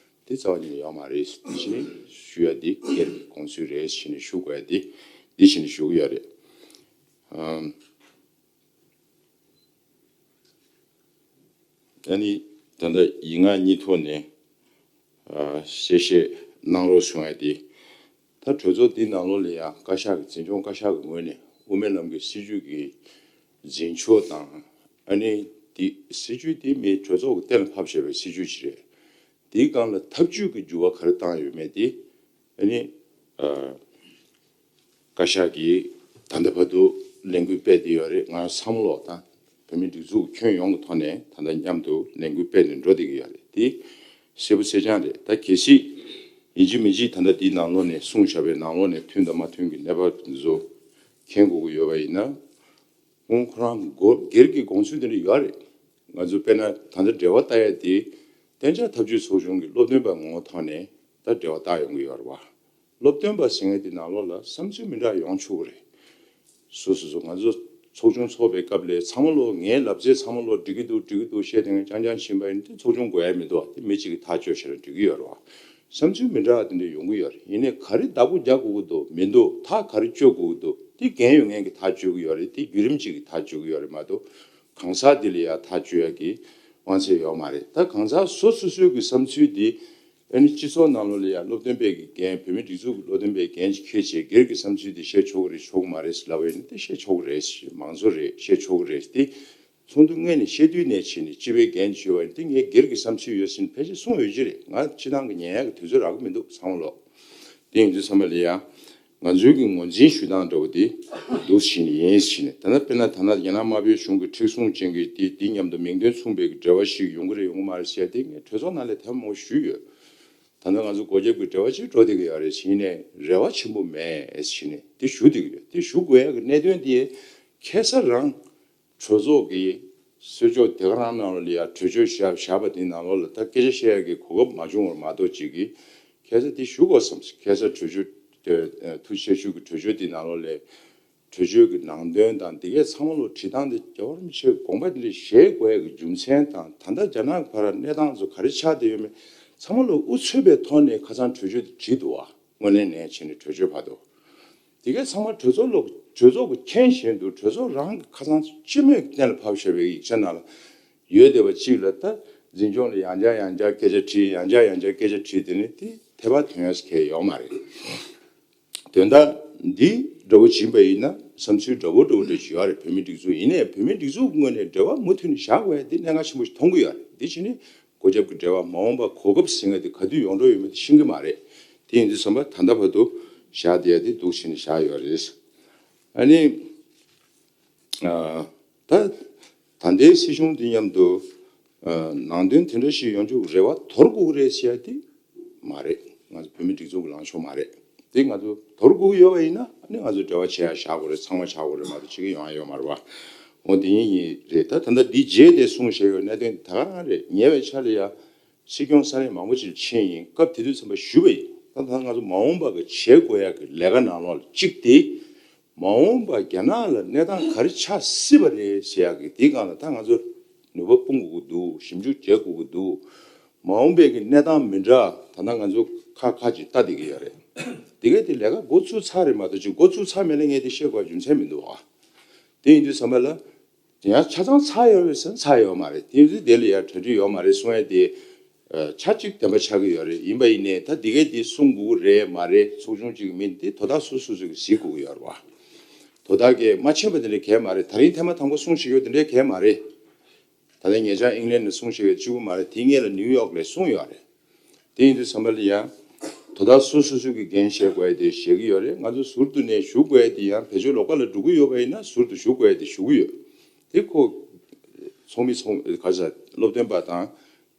དེ་རྩ་བ་ཉིད་ནས་ཡོད་མ་རེད། དེ་བཞིན་ཞུ་ཡ་དེ་སྒེར་གྱི་དགོངས་ཚུལ་རེད་ཞེས་ནས་ཞུ་དགོས་ཡ་དེ་འདི་བཞིན་ཞུ་གི་ཡོད་རེད། ཨམ། ཨ་ནི་ད་ལྟ་ཡིག་ངག་གཉིས་ཐོག་ནས་ཨ་གསལ་བཤད་གནང་རོགས་གསུང་ཡ་དེ། ད་གྲོས་ཚོགས་འདི་ནང་ལོགས་ལ་ཡང་བཀའ་ཤག་གི་འཛིན་སྐྱོང་བཀའ་ཤག་གི་ངོས་ནས་དབུ་མའི་ལམ་གྱི་སྲིད་བྱུས་ཀྱི་འཛིན་ཕྱོགས་དང་། ཨ་ནི་འདི་སྲིད་བྱུས་འདི་མི་གྲོས་ཚོགས་ཀྱིས་གཏན་ལ་ཕབ་བཞག་པའི་སྲིད་བྱུས་ཤིག་རེད། འདིའི་སྒང་ལ་ཐབས་ཇུས་ཀྱི་འགྱུར་བ་ག་རེ་བཏང་ཡོད་མེད་དེ་ཨ་ནི་ཨ། བཀའ་ཤག་གིས་ད་ལྟ་བར་དུ་ལས་འགུལ་སྤེལ་བསྡད་ཡོད་རེད། ང་ཚང་མ་ལོག་དང་བོད་མིའི་སྒྲིག་འཛུགས་ཁྱོན་ཡོངས་ཀྱི་ཐོག་ནས་ད་ལྟ་མཉམ་དུ་ལས་འགུལ་སྤེལ་ནས་འགྲོ་བསྡད་ཀྱི་ཡོད་རེད། དེ་གསལ་པོ་གསལ་རྐྱང་རེད། ད་གལ་སྲིད་ཡིན་གཅིག་མིན་གཅིག་ད་ལྟ་འདིའི་ནང་ལོགས་ནས་གསུངས་བཞག་པའི་ནང་ལོགས་ནས་མཐུན་དང་མ་མཐུན་གྱི་གནས་བབ་འདི་ཚོ་མཁྱེན་དགོས་ཀྱི་ཡོད་པ་ཡིན་ན། ཁོང་ཁོ་རང་སྒོ་སྒེར་གྱི་དགོངས་ཚུལ་དེ་འདྲ་ཡོད་རེད། ང་ཚོ་དཔེར་ན་ད་ལྟ་འབྲེལ་བ་ལྟ་ཡ་དེ་གཏན་འཇགས་འཐབ་ཇུས་ཚོགས་ཆུང་གི་སློབ་སྟོན་པ་ངོ་བོ་ཐོག་ནས་ད་འབྲེལ་བ་བཏང་ཡོང་གི་ཡོད་རེད་བ། སློབ་སྟོན་པ་ཟེར་མཁན་དེ་ནང་ལོགས་ལ་བསམ་ཚུལ་མི་འདྲ་ཡོང་ཆོག་གི་རེད། སོ་སོ་སོ་ང་ཚོ་ཚོགས་ཆུང་ཚོགས་པའི་སྐབས་ལ་ཚང་མ་ལོག་ངའི་ལབ་ཚད་ཚང་མ་ལོག་འགྲིག་གི་འདུག་འགྲིག་གི་འདུག་བཤད་དེ་ངས་རྐྱང་རྐྱང་ཕྱིན་པ་ཡིན་ན་དེ་ཚོགས་ཆུང་དགོས་ཡ་མི་འདུག་བ། དེ་མི་གཅིག་གིས་ཐག་གཅོད་བྱས་ན་འགྲིག་གི་ཡོད་རེད་བ། བསམ་ཚུལ་མི་འདྲ་བ་དེ་འདྲ་ཡོང་གི་ཡོད་རེད། ཡིན་ནའི་ག་རེ་བདག་པོ་རྒྱག་དགོས་ཀྱི་འདུག་མི་འདུག་ཐག་ག་རེ་གཅོད་དགོས་ཀྱི་འདུག་དེ་འགན་ཡོད་མཁན་གྱིས་ཐག་གཅོད་ཀྱི་ཡོད་རེད། དེ་བརྒྱུད་རིམ་གཅིག་གིས་ཐག་གཅོད་ཀྱི་ཡོད་རེད་མ་གཏོགས་གང་ཟག་དེ་ལ་ཡ་ཐག་གཅོད་ཡ་གི་དབང་ཚད་ཡོད་མ་རེད། ད་གང་ཟག་སོ་སོ་སོའི་གི་བསམ་ཚུལ་དེ་ཨ་ནི་སྤྱི་ཚོགས་ནང་ལོགས་ལ་ཡ་སློབ་སྟོན་པའི་གི་འགན་བོད་མིའི་སྒྲིག་འཛུགས་ཀྱི་སློབ་སྟོན་པའི་འགན་ཅིག་འཁྱེར་བྱས་སྒེར་གྱི་བསམ་ཚུལ་དེ་བཤད་ཆོག་གི་རེད་ཆོག་གི་མ་རེད་ཟེར་ལབ་པ་ཡིན་ན་དེ་བཤད་ཆོག་གི་རེད། མང་གཙོ་རེད། བཤད་ཆོག་གི་རེད། དེ་ཚོགས་འདུ་སྔོན་ནས་བཤད་དུས་ནས་བྱས་ནས་སྤྱི་པའི་འགན་བཞེས་པ་ཡིན་དེ་ངས་སྒེར་གྱི་བསམ་ཚུལ་ཡོད་ཟེར་ནས་ཕལ་ཆེར་གསུངས་ཡོད་ཀྱི་རེད། ང་སྤྱི་བཏང་གི་ཉན་ཡག་གི་དུས་ཚོད་རག་གི་མི་འདུག་ཚང་མ་ལོག་དེ་ཡིན་དུས་ཚང་མ་ལ་ཡ་ང་ཚོའི་གི་ངོས་འཛིན་ཞུ་སྟངས་འདྲ་བོ་དེ་འདུག་བྱས་ནས་ཡིན་བྱས་ནས། ད་ལྟ་དཔེར་ན་ད་ལྟ་རྒྱ་ནག་དམར་པོའི་གཞུང་གི་མཁྲེགས་བཟུང་ཅན་གྱི་དེ་དེ་མཉམ་དུ་མིང་དོན་མཚུངས་པའི་གི་འབྲེལ་བ་ཞིག་ཡོང་གི་རེད་ཡོང་གི་མ་རེད་ཟེར་དེ་ངས་གྲོས་ཚོགས་ནང་ལ་དེ་མང་པོ་ཞུས་ཡོད། ད་ལྟ་ང་ཚོ་སྒོ་རྒྱབ་ཀྱི་འབྲེལ་བ་ཅིག་འགྲོ་བསྡད་ཀྱི་ཡོད་རེད་ཟེར་ནས་རེ་བ་ཆེན་པོ་མེད་ཟེར་ནས་དེ་ཞུ་བསྡད་ཀྱི་ཡོད། དེ་ཞུ་དགོས་ཡག་གི་གནད་དོན་དེ་ཁ་སང་རང་གྲོས་ཚོགས་ཀྱི་གསར་འགོད་དེ་ག་རང་ནང་ལ་ཡ་གྲོས་ཆོད་བཞག་བཞག་པ་དེ་ནང་ལོགས་ལ་ད་སྐད་ཆ་བཤད་ཡག་གི་གོ་སྐབས་མ་བྱུང་བར་མ་གཏོགས་ཅིག་གིས་ཁ་སང་དེ་ཞུ་དགོས་བསམ། ཁ་སང་གྲོས་ཆོད་དེ་ཐུགས་རྗེ་ཆེ་ཞུ་གི་གྲོས་ཆོད་དེ་ནང་ལོགས་ལ། གྲོས་ཆོད་ཀྱི་ནང་དོན་དང་འདི་གའི་ཚང་མ་ལོ་བྲིས་སྟངས་དེ་རྒྱལ་བ་རིན་པོ་ཆེའི་དགོངས་པ་འདི་འདྲ་བཞེས་དགོས་ཡ་གི་རྒྱུ་མཚན་དང་ད་ལྟ་རྒྱ་ནག་གི་བར་གནས་སྟངས་ཚོ་ག་རེ་ཆགས་བསྡད་ཡོད་མེད་ཚང་མ་ལོ་དབུ་ཚུགས་པའི་ཐོག་ནས་ཁ་སང་གྲོས་ཆོད་དེ་བྲིས་འདུག་བ། དངོས་གནས་ནས་བྱས་ནས་གྲོས་ཆོད་བར་དུ། འདི་གའི་ཚང་མ་གྲོས་ཚོགས་ལོ་གྲོས་ཚོགས་ཀྱི་མཁྱེན་བཞིན་དུ་གྲོས་ཚོགས་རང་གི་ཁ་སང་སྤྱི་མོས་ཀྱི་གཏན་ལ་ཕབ་བཞག་པའི་ཡིག་ཆ་ནང་ལ་ཡོད་བསྡད་པ་གཅིག་ལ་ད་འཛིན་སྐྱོང་ལ་ཡང་བསྐྱར་ཡང་བསྐྱར་སྐད་ཆ་དྲིས་ཡང་བསྐྱར་ཡང་བསྐྱར་སྐད་ཆ་དྲིས་དེ་ནི་དེ་ཐེ་བ་དོན་ཡོད་ས་གང་ཡང་ཡོད་མ་རེད། དོན་དག་འདི་འདྲ་བོ་བྱིན་པ་ཡིན་ན་བསམ་ཚུལ་འདྲ་བོ་འདྲ་བོ་འདྲ་ཅིག་ཡོད་རེད། བོད་མི་སྒྲིག་འཛུགས་ཡིན་ནའི་བོད་མི་སྒྲིག་འཛུགས་ཀྱི་ངོས་ནས་འབྲེལ་བ་མུ་མཐུད་ནས་བཞག་དགོས་ཡ་འདི་གནད་འགག་ཆེན་པོ་ཞིག་མཐོང་གི་ཡོད་རེད། འདི་བྱས་ནས་སྒོ་རྒྱབ་ཀྱི་འབྲེལ་བ་མ་འོངས་པ་གོ་སྐབས་ཟེར་མཁན་འདི་ག་དུས་ཡོང་འགྲོ་ཡོད་མེད་དེ་ཤེས་ཀྱི་མ་རེད། དེ་ཡིན་དུས་ཙམ་པ་ད་ལྟ་བར་དུ་བཞག་བསྡད་ཡ་འདི་འདུག་བྱས་ནས་བཞག་ཡོད་རེད། ཨ་ནི་ཨ་ད་ད་ལྟའི་སྲིད་གཞུང་འདི་མཉམ་དུ་ཨ་ནང་དོན་དེ་འདྲ་ཞིག་ཡོང་རྒྱུ་རེ་བ་དོར་དགོས་ཀྱི་རེད་ཟེར་ཡ་འདི་མ་རེད། ང་ཚོ་བོད་མི་སྒྲིག་འཛུགས་ཀྱི་ལངས་ཕྱོགས་མ་རེད། དེ་ང་ཚོ་དོར་དགོས་ཀྱི་ཡོད་པ་ཡིན་ན་ཨ་ནི་ང་ཚོ་འབྲེལ་བ་བྱེད་ཡ་བཞག་དགོས་རེད། ཚང་མ་བྱ་དགོས་རེད་མ་གཏོགས་བྱེད་ཀྱི་ཡོང་ཡ་ཡོད་མ་རེད་བ། འོ་དེ་ཡིན་ཡིན་རེད། ད་ད་ལྟ་འདི་རྗེས་དེ་གསུངས་བཞག་ཡོད་གནད་དོན་དེ་ད་ག་རང་རེད། ཉེ་བའི་ཆར་ལ་ཡ་སྲིད་སྐྱོང་ས་གནས་མང་པོ་ཅིག་ཕྱིན་ཡིན། སྐབས་དེ་དུས་ཙམ་པ་ཞུས་པ་ཡིན། ད་ད་ང་ཚོ་མ་འོངས་པ་གི་བྱེད་དགོས་ཡ་གི་ལས་ཀ་ནང་ལོགས་ལ་གཅིག་དེ། མ་འོངས་པ་རྒྱ་ནག་ལ་གནས་སྟངས་ག་རེ་ཆགས་སྲིད་པ་རེད་ཟེར་ཡག་གི་དེའི་སྒང་ལ་ད་ང་ཚོ་ནུས་པ་སྤུངས་དགོས་ཀྱི་འདུག་ཞིབ་འཇུག་བྱེད་དགོས་ཀྱི་འདུག་མ་འོངས་པའི་གི་གནས་སྟངས་མི་འདྲ་ད་ལྟ་ང་ཚོ་ཁ་ཁ་ཅིག་ལྟ་བསྡད་ཀྱི་ཡོད་རེད། དེ་གས་དེ་ལས་ཀ་འགོ་ཚུགས་ཚར་རེད་མ་གཏོགས་ཅིག་འགོ་ཚུགས་ཚར་མེད་ན་ངས་དེ་བཤད་དགོས་རྒྱུ་མཚན་མི་འདུག་བ། དེ་ཡིན་དུས་ཙམ་པ་ལ་དེ་ཡང་ཆ་ཚང་ཚར་ཡོད་རེད་ཟེར་ན་ཚར་ཡོད་མ་རེད། དེ་ཡིན་དུས་དེ་ལ་ཡང་གྲ་སྒྲིག་ཡོད་མ་རེད་གསུང་ཡ་དེ། ཆ་གཅིག་བདེན་པ་ཆགས་ཀྱི་ཡོད་རེད། ཡིན་པ་ཡིན་ནའི་ད་འདི་གས་འདི་གསུང་དགོས་ཀྱི་རེད་མ་རེད། ཚོགས་ཆུང་གཅིག་གི་མིང་འདི་དོ་བདག་སོ་སོ་སོ་གིས་གཟིགས་དགོས་ཀྱི་ཡོད་རེད་བ། དོ་བདག་གིས་མ་ཕྱིན་པ་དེ་འདྲ་གས་མ་རེད། ད་རིང་ཐེངས་མ་དང་པོ་གསུང་བཞིན་ཡོད་དེ་འདྲ་གས་མ་རེད། ད་ལྟ་ཉེ་ཆར་ཨིང་ལན་ནས་གསུང་བཞིན་ཡོད་གཅིག་པུ་མ་རེད། དེ་སྔོན་ལ་ནིའུ་ཡོག་ལ་གསུངས་ཡོད་རེད། དེ་ཡིན་དུས་ཙམ་པ་ལ་ཡང་དོ་བདག་སོ་སོ་སོ་གིས་འགན་བཞེས་དགོས་ཡ་དེ་བཞེས་ཀྱི་ཡོད་རེད། ང་ཚོ་ཟུར་དུ་ནས་ཞུགས་དགོས་ཡ་དེ་ཡང་བེད་སྤྱོད་ལོགས་ཀ་ལ་འགྲོ་གི་ཡོད་པ་ཡིན་ན་ཟུར་དུ་ཞུགས་དགོས་ཡ་དེ་ཞུ་གི་ཡོད། དེ་ཁོ་ཚོགས་མི་ཚོགས་ག་ས་སློབ་སྟོན་པ་དང་།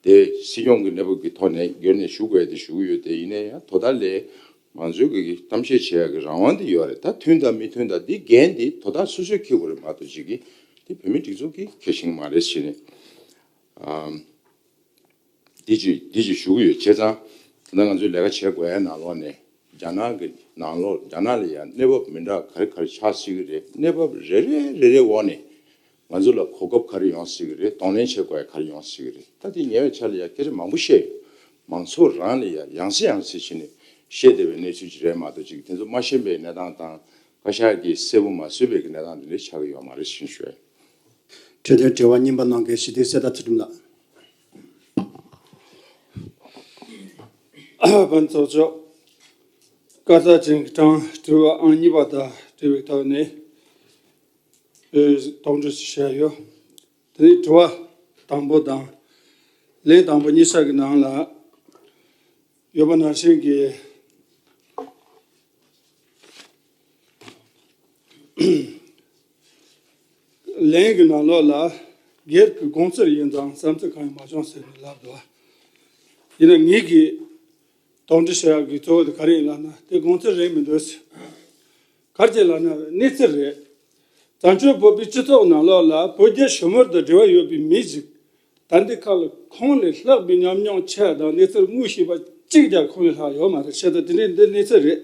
དེ་སྲིད་སྐྱོང་གི་གནས་བབ་ཀྱི་ཐོག་ནས་སྒེར་ནས་ཞུ་དགོས་ཡ་དེ་ཞུ་གི་ཡོད། དེ་ཡིན་ན་ཡང་དོ་བདག་ལས་ང་ཚོའི་གི་གཏམ་བཤད་བྱེད་ཡ་གི་རང་དབང་དེ་ཡོད་རེད། ད་མཐུན་དང་མི་མཐུན་དང་འདི་འགན་དེ་དོ་བདག་སོ་སོས་འཁྱེར་དགོས་རེད་མ་གཏོགས་ཅིག་གི་དེ་བོད་མིའི་སྒྲིག་འཛུགས་ཀྱིས་འཁྱེར་ཤེས་ཀྱི་མ་རེད་ཟེར་ནས། ཨམ། འདི་ཅིག་འདི་ཅིག་ཞུ་གི་ཡོད། བྱས་ཙང་ད་ལྟ་ང་ཚོས་ལས་ཀ་བྱེད་དགོས་ཡ་ནང་ལོགས་ནས་རྒྱ་ནག་གི་ནང་ལོགས་རྒྱ་ནག་ལ་ཡང་གནས་བབ་མི་འདྲ་ག་རེ་ག་རེ་ཆགས་སྲིད་ཀྱི་རེད། གནས་བབ་རེ་རེ་རེ་རེ་འོག་ནས་ང་ཚོ་ལ་གོ་སྐབས་ག་རེ་ཡོང་སྲིད་ཀྱི་རེད། གདོང་ལེན་བྱེད་དགོས་ཡ་ག་རེ་ཡོང་སྲིད་ཀྱི་རེད། ད་དེ་ཉེ་བའི་ཆར་ལ་ཡང་སྐད་ཆ་མང་པོ་བཤད་ཡོད། མང་ཚོགས་རང་ལ་ཡང་ཡང་སེ་ཡང་སེ་བྱས་ནས་བཤད་བསྡད་པའི་གནས་ཚུལ་ཅིག་རེད་མ་གཏོགས་ཅིག་དེ་ཚོ་མ་ཤེས་པའི་གནས་སྟངས་དང་བཀའ་ཤག་གིས་གསལ་པོ་མ་བཟོས་པའི་གི་གནས་སྟངས་དེ་འདྲ་ཆགས་ཀྱི་ཡོད་མ་རེད་ཞེས་ཞུ་ཡ་ཡིན། འཕྲོས་དོན་དྲི་བ་གཉིས་པ་གནང་མཁན་ཞི་བདེ་གསེར་རྟ་ཚུལ་ཁྲིམས་ལགས། ཕན་ཚོགས་ཆོག་བཀའ་རྩ་ཅན་གྱི་གྲངས་དྲི་བ་ཨང་གཉིས་པ་དང་འབྲེལ་བའི་ཐོག་ནས་དོགས་འདྲི་ཞིག་བྱས་ཡོད། དེ་ནས་དྲི་བ་དང་པོ་དང་ལན་དང་པོ་གཉིས་ཆ་གི་ནང་ལ་ཡོད་པ་ནང་བཞིན་གྱི། ལན་གྱི་ནང་ལོགས་ལ་སྒེར་གྱི་དགོངས་ཚུལ་ཡིན་ཙང་བསམ་ཚུལ་གང་ཡང་མ་བྱུང་ཟེར་ནས་ལབ་འདུག་ཡིན་ན་ངེད་ཀྱིས་དོགས་འདྲི་བྱ་ཡག་གི་གཙོ་བོ་དེ་ག་རེ་ཡིན་ལབ་ན་དེ་དགོངས་ཚུལ་རེད་མི་འདུག་ག་རེ་བྱས་ལབ་ན་གནས་ཚུལ་རེད། བཙན་བྱོལ་བོད་པའི་སྤྱི་ཚོགས་ནང་ལོགས་ལ་བོད་རྒྱ་ཞི་མོལ་དང་འབྲེལ་བ་ཡོད་པའི་མི་ཞིག་ད་འདི་ཁ་ལ་ཁོང་ལས་ལྷག་པའི་ཉམས་མྱོང་ཆེ་བ་དང་གནས་ཚུལ་དངོས་ཤེས་པ་གཅིག་ཀྱང་ཁོང་ལས་ལྷག་ཡོད་མ་རེད། བྱས་ཙང་དེ་འདྲའི་འདི་གནས་ཚུལ་རེད།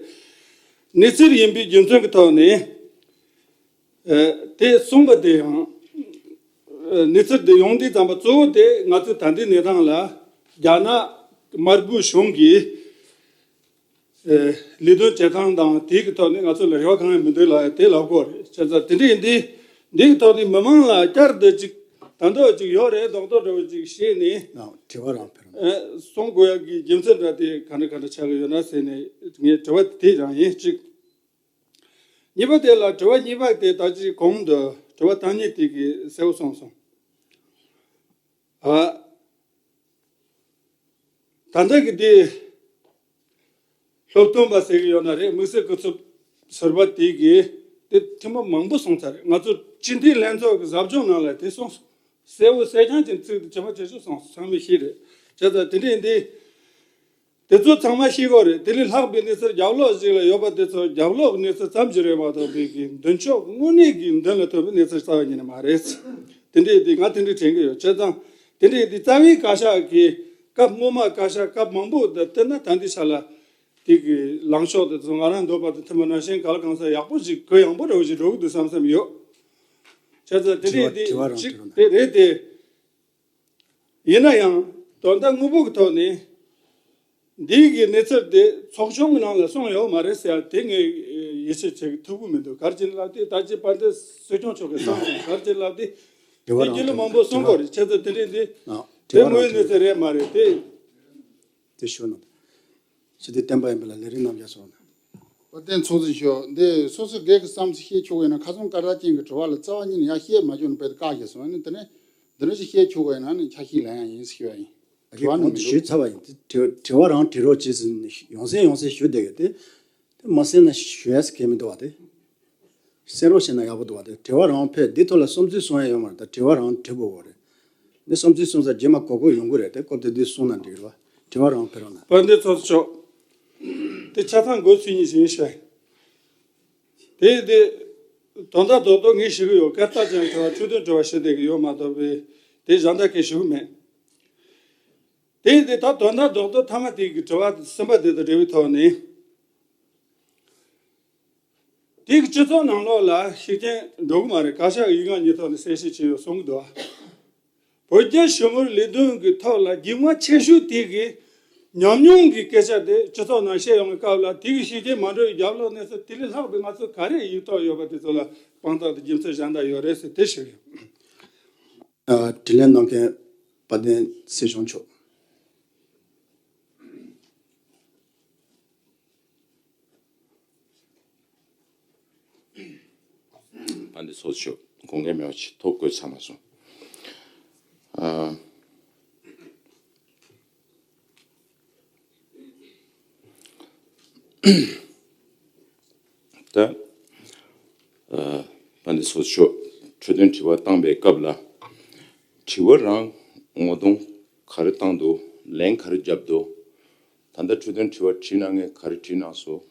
གནས་ཚུལ་ཡིན་པའི་རྒྱུ་མཚན་གྱི་ཐོག་ནས། ཨ། དེ་གསུངས་པ་དེ་ཡང་། ཨ། གནས་ཚུལ་དེ་ཡོང་དུས་ཙམ་པ་གཙོ་བོ་དེ་ང་ཚོའི་ད་ལྟའི་གནས་སྟངས་ལ་རྒྱ་ནག་དམར་པོའི་གཞུང་གིས། ཨ། ལས་དོན་བྱེད་སྟངས་དང་དེའི་གི་ཐོག་ནས་ང་ཚོ་ལ་རེ་བ་གང་ཡང་མི་འདུག་ལབ་ཡ་དེ་ལབ་དགོས་རེད། བྱས་ཙང་དེ་འདྲ་ཡིན་དུས་འདིའི་གི་ཐོག་ནས་མི་མང་ལ་བསྐྱར་དུ་ཅིག་ད་འདོད་ཅིག་ཡོད་རེད། རྡོག་རྡོག་འདྲ་བོ་ཅིག་བཤད་ནས། ཨ། དྲི་བ་རང་ཕེབས། ཨ། གསུང་དགོས་ཡ་གི་རྒྱུ་མཚན་འདྲ་དེ་ག་འདྲ་ག་འདྲ་ཆགས་ཀྱི་ཡོད་ན་ཟེར་ནས་ངའི་དྲི་བ་དེ་རང་ཡིན། གཅིག་གཉིས་པ་དེ་ལ་དྲི་བ་གཉིས་པ་དེ་ད་ཅི་གོང་དུ་དྲི་བ་བཏང་མཁན་དེ་གིས་གསལ་པོ་གསུངས་སོང་། ཨ། ད་ལྟ་གི་དེ་སློབ་སྟོན་པ་ཟེར་གི་ཡོད་ན་རེད། དམིགས་བསལ་སྐུ་ཚབ་ཟུར་པ་དེ་གིས་དེ་ཐེངས་མ་མང་པོ་གསུངས་ཚར་རེད། ང་ཚོ་སྤྱི་འཐུས་ལྷན་ཚོགས་ཀྱི་ཟབ་སྦྱོང་ནང་ལ་དེ་གསུངས་སོང་། གསལ་པོ་གསལ་རྐྱང་ཅན་ཚིག་དེ་ཇི་མ་ཇི་བཞིན་གསུངས་སོང་། ཚང་མས་ཤེས་རེད། བྱས་ཙང་དེ་འདྲ་ཡིན་དུས། དེ་ཚོ་ཚང་མ་ཤེས་དགོས་རེད། དེ་ལས་ལྷག་པའི་གནས་ཚུལ་རྒྱབ་ལོགས་ཤིག་ལ་ཡོད་པ་དེ་ཚོ་རྒྱབ་ལོགས་ཀྱི་གནས་ཚུལ་ཙམ་ཞིག་རེད་མ་གཏོགས་བོད་ཀྱི་མདུན་ཕྱོགས་དངོས་གནས་ཀྱི་མདུན་ལ་ཐོན་པའི་གནས་ཚུལ་རྩ་བ་ཉིད་ནས་མ་རེད། དེ་འདྲས་དེ་ང་དེ་འདྲས་དྲན་གྱི་ཡོད། བྱས་ཙང་དེ་འདྲས་དེ་རྩ་བའི་བཀའ་ཤག་གིས་སྐབས་སྔོན་མ་བཀའ་ཤག་སྐབས་མང་པོ་དང་བསྟུན་ན་ད་ལྟའི་ཆ་ལ་དེ་གི་ལངས་ཕྱོགས་དེ་ཚོ་ང་རང་འདོད་པ་དང་མཐུན་པ་ནང་བཞིན་ག་ལ་གང་ས་ཡག་པོ་ཞིག་གུ་ཡངས་པོ་འདྲ་བོ་ཞིག་འགྲོ་གི་འདུག་བསམ་བསམ་ཡོད། བྱས་ཙང་དེ་འདྲས་དེ་གཅིག་དེ་རེད་དེ། ཡིན་ན་ཡང་དོན་དག་དངོས་པོ་གི་ཐོག་ནས་འདིའི་གི་གནས་ཚུལ་དེ་ཚོགས་ཆུང་གི་ནང་ལ་གསུངས་ཡོད་མ་རེད་ཟེར་ཡ་དེ་ངས་ཡིད་ཆེས་བྱེད་ཐུབ་ཀྱི་མི་འདུག་ག་རེ་བྱས་ནས་ལབ་དུས་ད་ཅི་དཔལ་ལྡན་སྲིད་སྐྱོང་མཆོག་གིས་གསུངས་སོང་། ག་རེ་བྱས་ནས་ལབ་དུས་དེ་རྒྱུན་ལ་མང་པོ་གསུང་དགོས་རེད། བྱས་ཙང་དེ་འདྲས་འདི་དེ་དངོས་ཡོད་གནས་ཚུལ་རེད་མ་རེད་དེ། དེ་ཞུ་ན། ཞི་བདེ་བསྟན་པ་ཡིན་པ་ལ་ལས་རིགས་རྣམ་གཞག་སོགས་ན། བསྟན་ཚོགས་གཙོ་མཆོག་འདི་སོ་སོ་སྒེར་གྱི་བསམ་ཚུལ་བཤད་ཆོག་གི་ཡིན་ན། ཁ་སང་བཀའ་རྩ་ཅན་གྱི་དྲི་བ་ལ་རྩ་བ་ཉིད་ནས་ཡང་བཤད་མ་བཅུག་ན་དཔེ་དཀའ་བཞག་སོང་། ཨ་ནི་དེ་ནས་འདི་འདྲ་ཞིག་བཤད་ཆོག་གི་ཡིན་ན་ནི་ཆ་ཤས་ལེན་ཡ་ཡིན་ཞུ་ཡ་ཡིན། དྲི་བ་ནི་མི་འདུག་ཞུས་ཚར་བ་ཡིན། དེ་དྲི་དྲི་བ་རང་དྲི་རོགས་བྱེད་ཟེར་ནས་ཡོང་སེ་ཡོང་སེ་ཞུ་བསྡད་ཡོད་དེ། དེ་མ་གསན་ན་ཞུ་ཡ་ཟེར་མཁན་མི་འདུག་བ་དེ། གསན་རོགས་བྱས་ན་ཡག་པོ་འདུག་བ་དེ། དྲི་བ་རང་ཕེབས་འདི་ཐོག་ལ་བསམ་ཚུལ་གསུང་ཡ་ཡོད་མ་རེད། ད་དྲི་བ་རང་དྲི་དགོས་བ་རེད། འདི་བསམ་ཚུལ་གསུང་ས་རྗེས་མ་གོ་གོ་ཡོང་གི་རེད་དེ། སྐབས་དེ་དུས་གསུང་ན་འགྲིག་རེད་བ། དྲི་བ་རང་ཕེབས་རོགས་གནང་། དཔལ་ལྡན་ཚོགས་གཙོ་མཆོག་དེ་ཆ་ཚང་འགོད་ཚུལ་གཉིས་ཤིག་ཡིན་ཤག་དེ་དེ་དོན་དག་རྡོག་རྡོག་ངས་ཞུ་གི་ཡོད། སྐད་བཏགས་ཅན་དྲི་བ་འཕྲོས་དོན་དྲི་བ་ཞུ་བསྡད་ཀྱི་ཡོད་མ་གཏོགས་པའི་དེ་གཞན་དག་གིས་ཞུ་གི་མེད། དེ་དེ་ད་དོན་དག་རྡོག་རྡོག་མཐའ་མ་དེ་གི་དྲི་བ་གསུམ་པ་དེ་དང་འབྲེལ་བའི་ཐོག་ནས། དེ་གི་སྤྱི་ཚོགས་ནང་ལོགས་ལ་ཤུགས་རྐྱེན་འགྲོ་གི་མ་རེད། བཀའ་ཤག་གི་ཡིག་ངག་གཉིས་ཐོག་ནས་གསལ་བཤད་བྱས་ཡོད་གསུང་གི་འདུག་བོད་རྒྱ་ཞི་མོལ་ལས་དོན་གྱི་ཐོག་ལ་རྒྱུས་མངའ་ཆེ་ཤོས་དེ་གི་ཉམས་མྱོང་གི་སྐད་ཆ་དེ་སྤྱི་ཚོགས་ནང་བཤད་ཡོང་བའི་སྐབས་ལ་དེ་གི་ཤུགས་རྐྱེན་མ་འགྲོ་བའི་རྒྱབ་ལོགས་གནས་ཚུལ་དེ་ལས་ལྷག་པའི་ང་ཚོ་ག་རེ་ཡིག་ཐོག་ཡོད་པ་དེ་ཚོ་ལ་དཔང་རྟགས་དང་རྒྱུ་མཚན་གཞན་དག་ཡོད་རེད་ཟེར་དེ་ཞུ་གི་ཡོད། ཨ། དྲིས་ལན་གནང་མཁན་དཔལ་ལྡན་སྲིད་སྐྱོང་མཆོག་དཔལ་ལྡན་ཚོགས་གཙོ་མཆོག་དགོངས་འགལ་མེད་པ་ཅིག་ཐོ་འགོད་ཚར་མ་སོང་། ཨ། ད། ཨ། དཔལ་ལྡན་ཚོགས་གཙོ་མཆོག་འཕྲོས་དོན་དྲི་བ་བཏང་པའི་སྐབས་ལ། དྲི་བ་རང་ངོ་གདོང་ག་རེ་བཏང་འདུག་ལན་ག་རེ་བརྒྱབ་འདུག་ད་ལྟ་འཕྲོས་དོན་དྲི་བ་དྲིས་གནང་མཁན་ག་རེ་དྲིས་གནང་སོང་།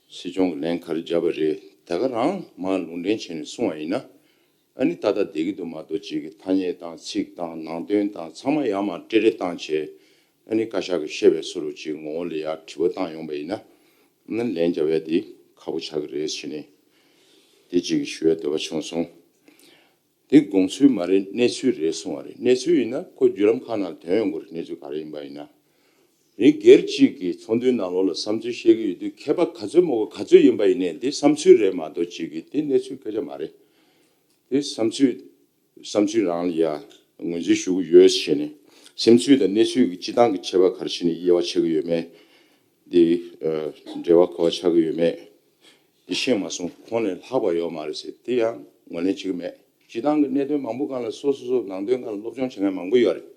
སྲིད་སྐྱོང་གིས་ལན་ག་རེ་བརྒྱབ་པ་རེད། དེ་ག་རང་མར་ལུང་འདྲེན་བྱས་ནས་གསུངས་པ་ཡིན་ན། ཨ་ནི་ཏག་ཏག་བསྡད་ཀྱི་འདུག་མ་གཏོགས་ཅིག་གི་ཐ་སྙད་དང་ཚིག་དང་ནང་དོན་དང་ཚང་མ་ཡར་མར་བཀྲེས་བཀྲེས་བཏང་བྱས། ཨ་ནི་བཀའ་ཤག་གིས་བཤད་པའི་བཟོ་འདྲ་ཅིག་ངོ་བོ་ལ་ཡར་དྲི་བ་བཏང་ཡོང་པ་ཡིན་ན། ཨ་ནི་ལན་རྒྱག་ཡ་དེ་ཁག་པོ་ཆགས་ཀྱི་རེད་ཟེར་ནས། དེ་གཅིག་ཞུ་ཡ་འདོད་པ་བྱུང་སོང་། དེ་དགོངས་ཚུལ་མ་རེད། གནས་ཚུལ་རེད་གསུང་བ་རེད། གནས་ཚུལ་ཡིན་ན་ཁོ་བརྒྱུད་ལམ་ཁག་ནང་ཐོན་ཡོང་དགོས་རེད། གནས་ཚུལ་ག་རེ་ཡིན་པ་ཡིན་ན། མི་སྒེར་གཅིག་གིས་ཚོགས་འདུའི་ནང་ལོགས་ལ་བསམ་ཚུལ་བཤད་ཀྱི་ཡོད་དུས་མཁས་པ་ག་ཚོད་མང་པོ་ག་ཚོད་ཡིན་པ་ཡིན་ནའི་དེ་བསམ་ཚུལ་རེད་མ་གཏོགས་ཅིག་གིས་དེ་གནས་ཚུལ་སྐད་ཆ་མ་རེད། དེ་བསམ་ཚུལ་བསམ་ཚུལ་རང་ལ་ཡ་ངོས་འཛིན་ཞུ་གི་ཡོད་ཟེར་ནས་བསམ་ཚུལ་དང་གནས་ཚུལ་གྱི་སྤྱི་བཏང་གི་ཁྱད་པར་ག་རེ་བྱས་ནས་དབྱེ་བ་ཕྱེ་གི་ཡོད་མེད་དེ། ཨ། འབྲེལ་བ་ག་པར་ཆགས་ཀྱི་ཡོད་མེད་དེ་ཤེས་མ་སོང་། ཁོང་ལས་ལྷག་པ་ཡོད་མ་རེད་ཟེར་དེ་ཡང་ངོས་ལེན་བྱེད་ཀྱི་མེད། སྤྱི་བཏང་གི་གནད་དོན་མང་པོ་སྒང་ལ་སོ་སོ་སོ་ནང་དོན་སྒང་ལ་སློབ་སྦྱོང་བྱེད་མཁན་མང་པོ་ཡོད་རེད།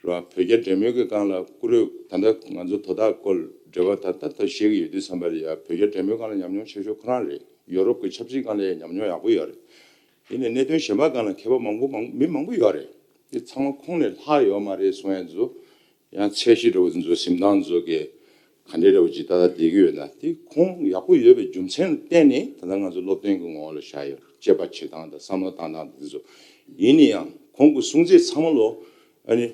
ར། བོད་རྒྱ་འབྲེལ་མོལ་གྱི་སྒང་ལ་བཀུར་འོས་ད་ལྟ་ང་ཚོ་དོ་བདག་སྐོར་འབྲེལ་བ་ད་ལྟ་ད་བཤད་ཀྱི་ཡོད་དུས་ཙམ་པ་ལ་ཡ་བོད་རྒྱ་འབྲེལ་མོལ་སྒང་ལ་ཉམས་མྱོང་ཆེ་ཤོས་ཁོ་རང་རེད། ཡོ་རོབ་ཀྱི་ཆབ་སྲིད་སྒང་ལ་ཡ་ཉམས་མྱོང་ཡག་པོ་ཡོད་རེད། ཡིན་ནའི་གནད་དོན་གཞན་པ་སྒང་ལ་མཁས་པ་མང་པོ་མང་མི་མང་པོ་ཡོད་རེད། དེ་ཚང་མ་ཁོང་ལས་ལྷག་ཡོད་མ་རེད་གསུང་ཡ་ཚོ་ཡང་ཚད་གཞི་འདྲ་བོ་ཚོ་འཛུལ་ཟིན་ཐང་ཚོ་གི་ག་འདྲའི་འདྲ་བོ་ཅིག་ད་ལྟ་བསྡད་ཀྱི་ཡོད་ན་དེ་ཁོང་ཡག་པོ་ཡོད་པའི་རྒྱུ་མཚན་ལ་བརྟེན་ནས་ད་ལྟ་ང་ཚོ་སློབ་སྟོན་གྱི་ངོ་བོ་ལ་བཞག་ཡོད། དཔྱད་པ་བྱེད་སྟངས་དང་བསམ་བློ་བཏང་སྟངས་དེ་ཚོ། ཡིན་ན་ཡང་ཁོང་གི་གསུང་ཚིག་ཚང་མ་ལོ་ཨ་ནི་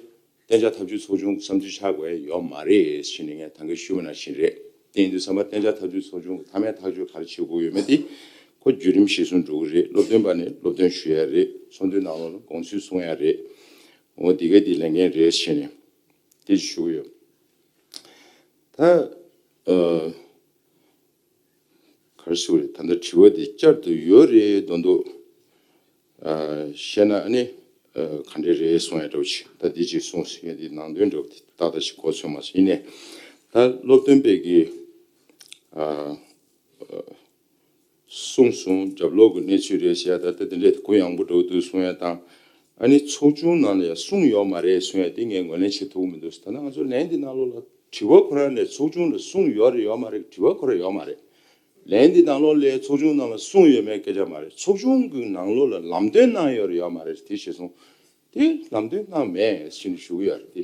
གཏན་འཇགས་ཐབས་ཇུས་ཚོགས་ཆུང་གི་བསམ་ཚུལ་ཆགས་དགོས་ཡ་ཡོད་མ་རེད་ཟེར་ནས་ངས་ད་གིན་ཞུས་པ་ནང་བཞིན་རེད། དེ་ཡིན་དུས་ཙམ་པ་གཏན་འཇགས་ཐབས་ཇུས་ཚོགས་ཆུང་གི་མཐའ་མའི་ཐག་གཅོད་ག་རེ་བྱེད་དགོས་ཡོད་མེད་དེ་ཁོ་བརྒྱུད་རིམ་གཞིར་བཟུང་འགྲོ་གི་རེད། སློབ་སྟོན་པ་ནས་སློབ་སྟོན་ཞུ་ཡ་རེད། ཚོགས་འདུའི་ནང་ལོགས་ལ་དགོངས་ཚུལ་གསུང་ཡ་རེད། འོ་དེ་ག་དེ་ལས་འགན་རེད་ཟེར་ནས་དེ་ཞུ་གི་ཡོད། ད་ཨ། ག་རེ་ཞུ་དགོས་རེད། ད་ལྟ་དྲི་བ་འདི་བསྐྱར་དུ་ཡོད་རེད་མདོག་མདོག་ཨ། བཤད་ན་ཨ་ནི་ཨ། ག་འདྲས་རེད་གསུང་ཡ་འདྲ་བོ་ཞིག་ད་འདི་ཅིག་གསུངས་ཟིན་ཡ་འདི་ནང་དོན་འདྲ་བོ་དེ་ཏག་ཏག་ཞིག་གོ་ཚོད་མ་སོང་། ཡིན་ནའི་ད་སློབ་སྟོན་པས་ཀྱིས་ཨ། གསུངས་སོང་། རྒྱབ་ལོགས་ཀྱི་གནས་ཚུལ་རེད་ཟེར་ཡ་ད་ལྟ་འདི་འདྲས་གུ་ཡངས་པོ་འདྲ་བོ་འདུག་གསུང་ཡ་དང་། ཨ་ནི་ཚོགས་ཆུང་ནང་ལ་ཡང་གསུངས་ཡོད་མ་རེད་གསུང་ཡ་དེ་ངས་ངོས་ལེན་བྱེད་ཐུབ་ཀྱི་མི་འདུག་ད་ལྟ་ང་ཚོ་ལན་འདི་ནང་ལོགས་ལ་དྲི་བ་ཁོ་རང་ནས་ཚོགས་ཆུང་ལ་གསུངས་ཡོད་རེད་ཡོད་མ་རེད་དྲི་བ་ཁོ་རང་ཡོད་མ་རེད། ལན་འདི་ནང་ལོགས་ལ་ཚོགས་ཆུང་ནང་ལ་གསུངས་ཡོད་མེད་སྐད་ཆ་མ་རེད། ཚོགས་ཆུང་གི་ནང་ལོགས་ལ་ལམ་སྟོན་གནང་ཡོད་རེད་ཡོད་མ་རེད་དེ་ཤེས་སོང་། དེ་ལམ་སྟོན་གནང་མེད་ཟེར་ནས་ཞུ་གི་ཡོད་རེད་དེ།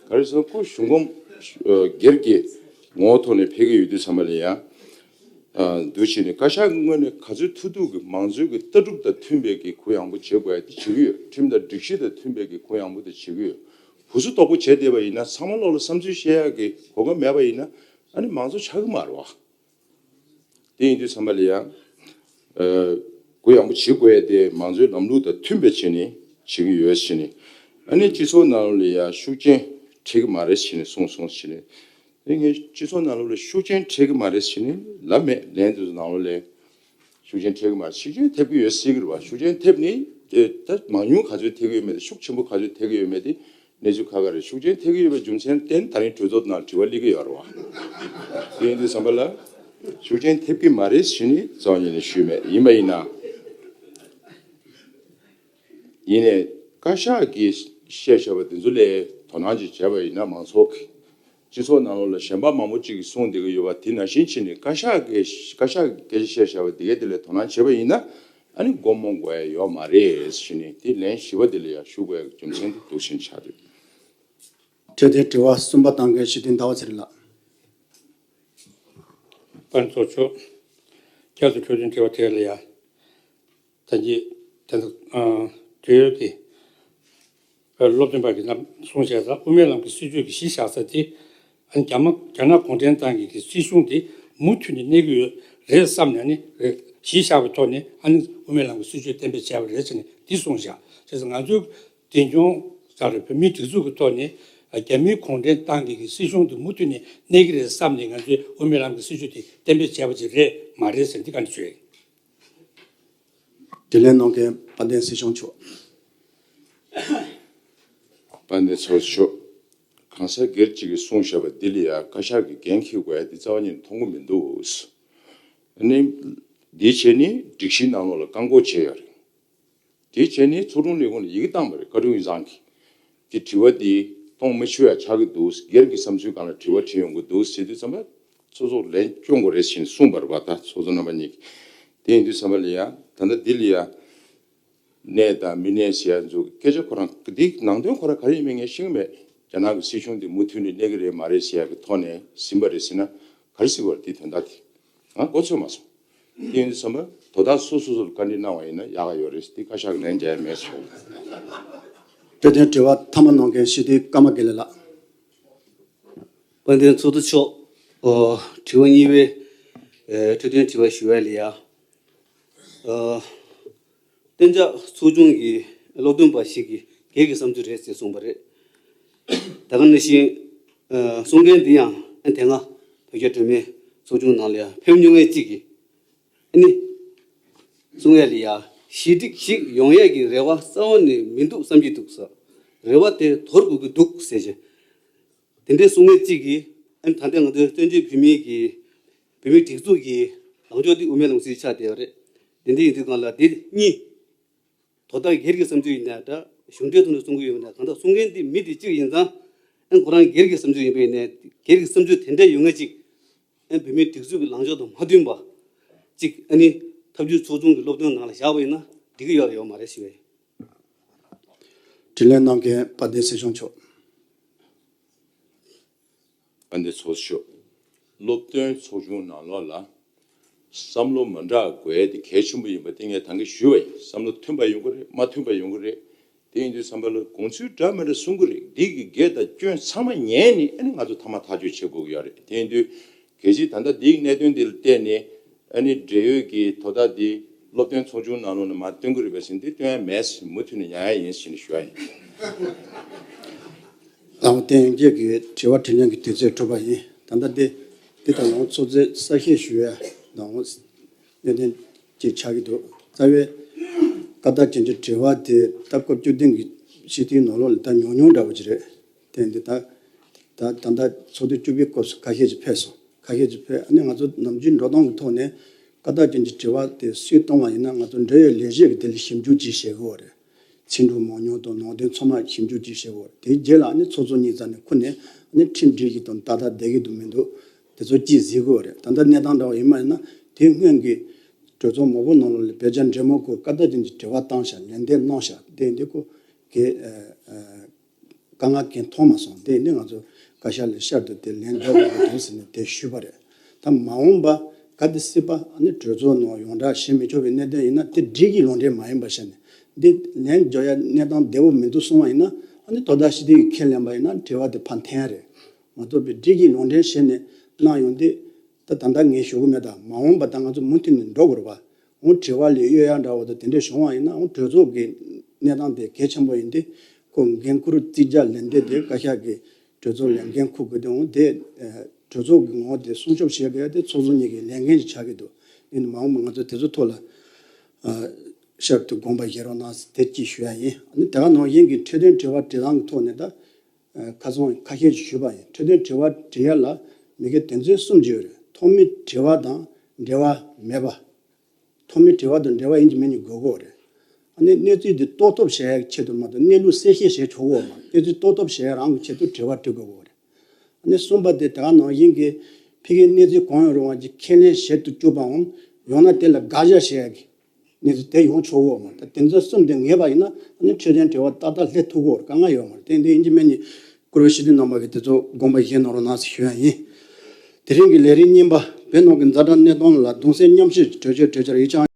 ག་རེ་ཟེར་ན་ཁོ་གཞུང་གོམས་སྒེར་གྱི་ངོ་བོ་ཐོག་ནས་ཕེབས་ཀྱི་ཡོད་དུས་ཙམ་པ་ལ་ཡང་། འདུ་བྱས་ནས་བཀའ་ཤག་གི་ངོས་ནས་ག་ཚོད་ཐུབ་ཐུབ་ཀྱི་མང་གཙོའི་གི་ལྟ་གྲུབ་དང་མཐུན་པའི་གི་གུ་ཡངས་པོ་བྱེད་དགོས་ཡ་དེ་བྱེད་ཀྱི་ཡོད། ཁྲིམས་དང་སྒྲིག་གཞི་དང་མཐུན་པའི་གི་གུ་ཡངས་པོ་དེ་བྱེད་ཀྱི་ཡོད། ཧུ་སུ་དོག་པོ་བྱས་བསྡད་པ་ཡིན་ན་ཚང་མ་ལོག་ལ་བསམ་ཚུལ་བཤད་ཡག་གི་གོ་སྐབས་མེད་པ་ཡིན་ན་ཨ་ནི་མང་གཙོ་ཆགས་ཀྱི་མ་རེད་བ། དེ་ཡིན་དུས་ཙམ་པ་ལ་ཡང་། ཨ། གུ་ཡངས་པོ་བྱེད་དགོས་ཡ་དེ་མང་གཙོའི་ལམ་ལུགས་དང་མཐུན་པའི་ཆ་ནས་བྱེད་ཀྱི་ཡོད་ཟེར་ནས། ཨ་ནི་སྤྱི་ཚོགས་ནང་ལོགས་ལ་ཡང་ཤུགས་རྐྱེན་འཕྲད་ཀྱི་མ་རེད་ཟེར་ནས་གསུངས་སོང་ཟེར་ནས། དེ་ངས་སྤྱི་ཚོགས་ནང་ལོགས་ལ་ཤུགས་རྐྱེན་འཕྲད་ཀྱི་མ་རེད་ཟེར་ནས་ལབ་མེད། ལན་དེ་ཚོ་ནང་ལོགས་ལ་ཤུགས་རྐྱེན་འཕྲད་ཀྱི་མ་རེད། ཤུགས་རྐྱེན་ཐེབས་ཀྱི་ཡོད་ཟེར་གྱི་རེད་བ། ཤུགས་རྐྱེན་ཐེབས་ནས་དེ་ད་མང་ཉུང་ག་ཚོད་ཐེབས་ཀྱི་ཡོད་མེད་དེ་ཤུགས་ཆེན་པོ་ག་ཚོད་ཐེབས་ཀྱི་ཡོད་མེད་དེ། གནས་ཚུལ་ཁག་ཁག་རེད། ཤུགས་རྐྱེན་ཐེབས་ཀྱི་ཡོད་པའི་རྒྱུ་མཚན་བརྟེན་ད་རིང་གྲོས་ཚོགས་ནང་དྲི་བ་སླེབས་ཀྱི་ཡོད་རེད་བ། དེ་ཡིན་དུས་ཙམ་པ་ལ་ཤུགས་རྐྱེན་ཐེབས་ཀྱི་མ་རེད་ཟེར་ནས་རྩ་བ་ཉིད་ནས་ཞུས་མེད། ཡིན་པ་ཡིན་ན། ཡིན་ནའི་བཀའ་ཤག་གིས་བཤད་བཞག་པ་དེ་ཚོ་ལ་དོ་སྣང་ཅིག་བྱས་པ་ཡིན་ན་མང་ཚོགས་ཀྱི་སྤྱི་ཚོགས་ནང་ལོགས་ལ་གཞན་པ་མང་པོ་ཅིག་གིས་གསུངས་བསྡད་ཀྱི་ཡོད་པ་དེ་ནང་བཞིན་བྱས་ནས་བཀའ་ཤག་གིས་བཀའ་ཤག་གིས་སྐད་ཆ་བཤད་བཞག་པ་དེ་གའི་དེ་ལ་དོ་སྣང་བྱས་པ་ཡིན་ན་ཨ་ནི་སྒོ་རྨོངས་དགོས་ཡ་ཡོད་མ་རེད་ཟེར་ནས་དེ་ལན་བཞི་པ་དེ་ལ་ཡང་ཞུ་དགོས་ཡ་རྒྱུ་མཚན་དེ་འདུག་བཞིན་ཆགས་འདུག་འཕྲོས་དེ་དྲི་བ་གསུམ་པ་བཏང་མཁན་ཞི་བདེ་ཟླ་བ་ཚེ་རིང་ལགས། པ་ཚོགས་ཆོག་བསྐྱར་དུ་འཕྲོས་དོན་དྲི་བ་དེ་ལ་ཡང་། ད་གིན་དེ་ཚོ་ཨ་དུས་ཡོད་དེ། སློབ་སྟོན་པ་གིས་གསུངས་བྱས་ཙང་དབུ་མའི་ལམ་གྱི་སྲིད་བྱུས་ཀྱི་གཞི་བཞག་ས་དེ། ཨ་ནི་རྒྱ་མ་རྒྱ་ནག་གུང་ཁྲན་ཏང་གི་གི་སྲིད་གཞུང་དེ་མུ་མཐུད་ནས་གནས་ཀྱི་ཡོད་རེད་བསམ་ནས། ཨ་ནི་རེད་གཞི་བཞག་པའི་ཐོག་ནས། ཨ་ནི་དབུ་མའི་ལམ་གྱི་སྲིད་བྱུས་གཏན་འབེབས་བྱས་པ་རེད་ཟེར་ནས་འདི་གསུངས་བཞག་བྱས་ཙང་ང་ཚོའི་འཛིན་སྐྱོང་ས་རེད། བོད་མིའི་སྒྲིག་འཛུགས་ཀྱི་ཐོག་ནས་རྒྱ་མིའི་གུང་ཁྲན་ཏང་གི་གི་སྲིད་གཞུང་དེ་མུ་མཐུད་ནས་གནས་ཀྱི་རེད་བསམ་ནས་ང་ཚོས་དབུ་མའི་ལམ་གྱི་སྲིད་བྱུས་དེ་གཏན་འབེབས་བྱས་པ་ཅིག་རེད་མ་རེད་ཟེར་འདི་བཀའ་འདྲི་ཞུ་ཡ་ཡིན། དྲིས་ལན་གནང་མཁན་དཔལ་ལྡན་སྲིད་སྐྱོང་མཆོག་དཔལ་ལྡན་ཚོགས་གཙོ། གང་ཟག་སྒེར་གཅིག་གིས་གསུངས་བཞག་པ་འདི་ལ་ཡང་བཀའ་ཤག་གིས་འགན་འཁྱེར་དགོས་ཡ་འདི་རྩ་བ་ཉིད་ནས་མཐོང་གི་མི་འདུག་ཨ་ནི་འདི་བྱས་ནས་སྒྲིག་གཞིའི་ནང་ལོགས་ལ་བཀག་འགོག་བྱས་ཡོད་རེད། དེ་བྱས་ནས་ཚོགས་དྲུང་ལས་ཁུངས་ལ་ཡི་གེ་བཏང་བ་རེད། བཀའ་དྲུང་ཡིག་ཚང་གིས། དེ་དྲི་བ་འདི་གཏོང་མི་ཆོག་ཡ་ཆགས་ཀྱི་འདུག་སྒེར་གྱི་བསམ་ཚུལ་སྒང་ལ་དྲི་བ་དྲིས་ཡོང་གི་འདུག་ཟེར་དུས་ཙམ་པ། སོ་སོར་ལན་སྐྱོན་དགོས་རེད་ཟེར་ནས་གསུངས་པ་རེད་པ། ད་ཚོགས་གཙོ་རྣམ་པ་གཉིས་ཀྱིས། དེ་ཡིན་དུས་ཙམ་པ་ལ་ཡ་ད་ལྟ་འདི་ལ་ཡ་གནས་དང་མི་གནས་ཟེར་ཡ་ཚོ་སྐད་ཆ་ཁོ་རང་འདི་ནང་དོན་ཁོ་རང་ག་རེ་ཡིན་མིན་ངས་ཤེས་ཀྱི་མེད། རྒྱ་ནག་གི་སྲིད་གཞུང་འདི་མུ་མཐུད་ནས་གནས་ཀྱི་རེད་མ་རེད་ཟེར་ཡ་གི་ཐོག་ནས་ཟིན་པ་རེད་ཟེར་ན་ག་རེ་ཟེར་བ་རེད། དེ་དོན་དག་དེ། ང་མགོ་ཚོས་མ་སོང་། དེ་ཡིན་དུས་ཙམ་པ་དོ་བདག་སོ་སོ་སོར་བཀའ་འདྲི་གནང་བ་ཡིན་ན་ཡག་ག་ཡོད་རེད། དེ་བཀའ་ཤག་གི་ལན་རྒྱག་ཡ་མེད་ཟེར། འཕྲོས་དོན་དྲི་བ་མཐའ་མ་གནང་མཁན་སྤྱི་འཐུས་ཀརྨ་དགེ་ལེགས་ལགས། དཔལ་ལྡན་ཚོགས་གཙོ་མཆོག་ཨོ། དྲི་བ་གཉིས་པའི་ཨེ་འཕྲོས་དོན་དྲི་བ་ཞུ་བ་ལ་ཡ། ཨ། གཏན་འཇགས་ཚོགས་ཆུང་གི་སློབ་སྟོན་པ་ཞིག་གིས་སྒེར་གྱི་བསམ་ཚུལ་རེད་ཟེར་གསུངས་པ་རེད། ད་ག་ནང་བཞིན་ཨ་གསུང་མཁན་འདི་ཡང་ཨ་དེ་སྔ་བོད་རྒྱ་གྲོས་མོལ་ཚོགས་ཆུང་ནང་ལ་ཡང་ཕེབས་མྱོང་མཁན་གཅིག་གིས་ཨ་ནི་གསུང་ཡ་ལ་ཡ་ཞི་འགྲིག་ཞིག་ཡོང་ཡས་ཀྱི་རེ་བ་རྩ་བ་ནས་མི་འདུག་བསམ་གྱི་འདུག་ཟེར། རེ་བ་དེ་དོར་དགོས་ཀྱི་འདུག་ཟེར་བྱས། དེ་འདྲའི་གསུང་མཁན་གཅིག་གིས་ཨ་ནི་ད་ལྟ་ང་ཚོའི་བཙན་བྱོལ་བོད་མིའི་གི་བོད་མིའི་སྒྲིག་འཛུགས་ཀྱི་ལངས་ཕྱོགས་དེ་དབུ་མའི་ལམ་སྲིད་ཆགས་བསྡད་པ་རེད། དེ་འདྲ་ཡིན་དུས་སྒང་ལ་དེ་གཉིས། དོ་བདག་སྒེར་གྱི་བསམ་ཚུལ་ཡིན་ན་འདྲ། གཞུང་འབྲེལ་ཐོག་ནས་གསུང་གི་ཡོད་པ་ན་གང་ལྟར་གསུང་མཁན་དེ་མི་དེ་གཅིག་ཡིན་ཙང་། ཨ་ཁོ་རང་སྒེར་གྱི་བསམ་ཚུལ་ཡིན་པ་ཡིན་ནའི་སྒེར་གྱི་བསམ་ཚུལ་དེ་འདྲ་ཡོད་མཁན་གཅིག་ཨ་བོད་མིའི་སྒྲིག་འཛུགས་ཀྱི་ལངས་ཕྱོགས་དང་མ་མཐུན་པ་གཅིག་ཨ་ནི་ཐབས་ཇུས་ཚོགས་ཆུང་གི་སློབ་སྟོན་ནང་ལ་བཞག་པ་ཡིན་ན་འགྲིག་གི་ཡོད་རེད་ཡོད་མ་རེད་ཞུ་བ་ཡིན། དྲིས་ལན་གནང་མཁན་དཔལ་ལྡན་སྲིད་སྐྱོང་མཆོག་དཔལ་ལྡན་ཚོགས་གཙོ་མཆོག་སློབ་སྟོན་ཚོགས་ཆུང་ནང་ལོགས་ལ་བསམ་བློ་མ་འདྲ་དགོས་ཡས་དེ་གལ་ཆེན་པོ་ཡིན་པ་དེ་ངས་ད་གིན་ཞུས་པ་ཡིན། བསམ་བློ་མཐུན་པ་ཡོང་གི་རེད། མ་མཐུན་པ་ཡོང་གི་རེད། དེ་ཡིན་དུས་བསམ་པ་ལ་དགོངས་ཚུལ་འདྲ་མི་འདྲ་གསུང་གི་རེད། འདི་གི་དགེ་དང་སྐྱོན་ཚང་མ་ཉན་ནས་ཨ་ནི་ང་ཚོ་མཐའ་མ་ཐག་གཅོད་བྱེད་དགོས་ཀྱི་ཡོད་རེད། དེ་ཡིན་དུས་གལ་སྲིད་ད་ལྟ་འདིའི་གནད་དོན་འདི་ལ་བལྟས་ནས་ཨ་ནི་འབྲེལ་ཡོད་ཀྱི་དོ་བདག་འདི་སློབ་སྟོན་ཚོགས་ཆུང་ནང་ལོགས་ནས་མར་སྟོན་གྱི་རེད་པས་ཟེར་ན་འདི་སྟོན་ཡ་མེད་ཟེར། མུ་མཐུད་ནས་ཉན་ཡ་ཡིན་ཟེར་ནས་ཞུ་ཡ་ཡིན། ལགས་འོང་། དེ་ཡང་རྒྱས་ཀྱི་དྲི་བ་དྲིས་ལན་གྱི་དུས་ཚོད་གྲུབ་པ་ཡིན། ད་ལྟ་འདི་འདི་དང་ལོངས་ཚོགས་གཙོས་གསལ་བཤད་ཞུ་ཡ་དང་གནད་དོན་ཅིག་ཆགས་ཀྱི་འདུག་རྩ་བའི་བཀའ་རྟགས་ཅན་གྱི་དྲི་བ་དེ་ད་སྐབས་བཅུ་བདུན་གྱི་སྤྱི་འཐུས་ནང་ལོགས་ལ་ད་ཉུང་ཉུང་འདྲ་བོ་ཅིག་རེད། དེ་འདི་ད་ད་ད་ལྟ་ཚོགས་དུས་བཅུ་པའི་སྐབས་སུ་ཁ་ཤས་ཅིག་ཕེབས་སོང་། ཁ་ཤས་ཅིག་ཕེབས། ཨ་ནི་ང་ཚོ་ནམ་རྒྱུན་འགྲོ་སྟངས་ཀྱི་ཐོག་ནས་བཀའ་རྟགས་ཅན་གྱི་དྲི་བ་དེ་སུས་གཏོང་བ་ཡིན་ན་ང་ཚོ་འབྲེལ་ཡོད་ལས་བྱེད་ཀྱིས་དེ་ལ་ཞིབ་འཇུག་ཅིག་བྱེད་དགོས་པ་རེད། ཚིག་འབྲུ་མང་ཉུང་དང་ནང་དོན་ཚང་མ་ཞིབ་འཇུག་ཅིག་བྱེད་དགོས་རེད། དེའི་རྗེས་ལ་ཨ་ནི་ཚོགས་གཙོ་གཉིས་རྩ་ནས་ཁུར་ནས་ཨ་ནི་ཁྲིམས་སྒྲིག་གི་དང་ཏག་ཏག་བསྡད་ཀྱི་འདུག་མི་འདུག་དེ་ཚོ་ཅིག་གཟིགས་དགོས་རེད། ད་ལྟ་གནས་སྟངས་འདྲ་བ་ཡིན་པ་ཡིན་ན་དེ་སྔོན་གྱི་གྲོས་ཚོགས་མང་པོ་ནང་ལོགས་ལ་བོད་རྒྱ་འབྲེལ་མོལ་སྐོར་བཀའ་རྟགས་ཅན་གྱི་དྲི་བ་བཏང་ཤག་ལན་འདེབས་གནང་ཤག་དེ་འདི་ཁོ་གི་ཨ་ཨ་དཀའ་ངལ་གང་མཐོང་མ་སོང་། དེ་ནི་ང་ཚོ་བཀའ་ཤག་ལ་བསྐྱར་དུ་དེ་ལན་འདེབས་དགོས་ཀྱི་འདུག་ཟེར་ནས་དེ་ཞུས་པ་རེད། ད་མ་འོངས་པ་གལ་ཏེ་སྲིད་པ་ཨ་ནི་གྲོས་ཚོགས་ནང་ཡོངས་གྲགས་བྱེད་མི་ཆོག་པའི་གནད་དོན་ཡིན་ན་དེ་སྒྲིག་གཞི་ལུང་འདྲེན་མ་ཡིན་པ་བྱས་ནས་འདི་ལན་འཇོག་ཡ་གནས་སྟངས་བདེ་པོ་མི་འདུག་གསུང་བ་ཡིན་ན་ཨ་ནི་དོ་བདག་སྤྱི་འཐུས་ཀྱིས་ཁས་ལེན་པ་ཡིན་ན་དྲི་བ་དེ་ཕར་འཐེན་རེད་མ་གཏོགས་པའི་སྒྲིག་གཞི་ལུང་འདྲེན་བྱས་ནས་གནང་ཡོང་དུས་ད་ད་ལྟ་ངས་ཞུ་གི་མེད། ད་མ་འོངས་པ་ད་ང་ཚོ་མུ་མཐུད་ནས་འགྲོ་དགོས་རེད་པ། འོང་དྲི་བ་ལས་གཡོལ་ཡག་འདྲ་བོ་དང་དེ་འདྲ་བྱུང་བ་ཡིན་ན་འོང་གྲོས་ཚོགས་ཀྱི་གནས་སྟངས་དེ་གལ་ཆེན་པོ་ཡིན་ཏེ། ཁོ་འགན་ཁུར་རྩིས་རྒྱག་ལན་འདེབས་དེ་བཀའ་ཤག་གི་གྲོས་ཚོགས་ལས་འགན་འཁུར་དགོས་ཏེ་འོང་དེ་གྲོས་ཚོགས་ཀྱི་ངོ་དེ་སྲུང་སྐྱོབ་བྱེད་དགོས་ཡ་དེ་ཚོགས་གཙོ་གཉིས་ཀྱི་ལས་འགན་ཅིག་ཆགས་ཀྱི་འདུག་དེ་ནི་མ་འོངས་པ་ང་ཚོ་དེ་ཚོ་ཐོག་ལ་ཨ་བསྐྱར་དུ་དགོངས་པ་བཞེས་རོགས་གནང་ཟེར་དེ་གཅིག་ཞུ་ཡ་ཡིན། ཨ་ནི་དེ་ག་ནང་བཞིན་གྱི་འཕྲོས་དོན་དྲི་བ་དྲིས་ལན་གྱི་ཐོག་ནས་ད་ཨ་ཁ་སང་ཁ་ཤས་ཅིག་ཞུས་པ་ཡིན། འཕྲོས་དོན་དྲི་བ་དྲི་ཡ་ལ་མི་སྒེར་དོན་ཚན་གསུམ་ཅིག་ཡོད་རེད། ཐོག་མའི་དྲི་བ་དང་འབྲེལ་བ་མེད་པ། ཐོག་མའི་དྲི་བ་དང་འབྲེལ་བ་ཡིན་གཅིག་མིན་གཅིག་དགོས་ཀྱི་ཡོད་རེད། ཨ་ནི་གནས་ཚུལ་འདི་རྟོགས་ཐབས་བྱེད་ཡག་གི་ཆེད་དུ་མ་གཏོགས་གནས་ལུགས་གསལ་བཤད་བྱེད་ཆོག་གི་ཡོད་མ་རེད། གནས་ཚུལ་རྟོགས་ཐབས་བྱེད་ཡག་རང་གི་ཆེད་དུ་དྲི་བ་དྲི་དགོས་ཀྱི་ཡོད་རེད། ཨ་ནི་གསུམ་པ་དེ་དེ་ག་ནང་བཞིན་གྱི་ཕ་གིའི་གནས་ཚུལ་གང་ཡང་རུང་བ་ཅིག་ཁས་ལེན་བྱེད་དུ་བཅུག་པའམ་ཡང་ན་དེ་ལ་དགག་བཞག་བྱེད་ཡག་གི་གནས་ཚུལ་དེ་ཡང་ཆོག་གི་ཡོད་མ་རེད། ད་དེ་ཚོ་གསུམ་དེ་ངེས་པ་ཡིན་ན་ཨ་ནི་འཕྲོས་དོན་དྲི་བ་ཏག་ཏག་སླེབས་ཐུབ་ཀྱི་ཡོད་རེད། དཀའ་ངལ་ཡོད་མ་རེད། དེ་འདི་ཡིན་གཅིག་མིན་གཅིག་བཀུར་འོས་སྤྱི་འཐུས་རྣམ་པ་གིས་དེ་ཚོ་དགོངས་པ་བཞེས་གནང་རོགས་གནང་ཞེས་ཞུ་ཡ་ཡིན། དེ་རིང་གི་ལས་རིམ་གཉིས་པ་ བོད་ནང་གི་ཛ་དྲག་གནས་སྟངས་ལ་གདུང་སེམས་མཉམ་སྐྱེད་གྲོས་ཆོད་གྲོས་འཆར་ཡིག་ཆ་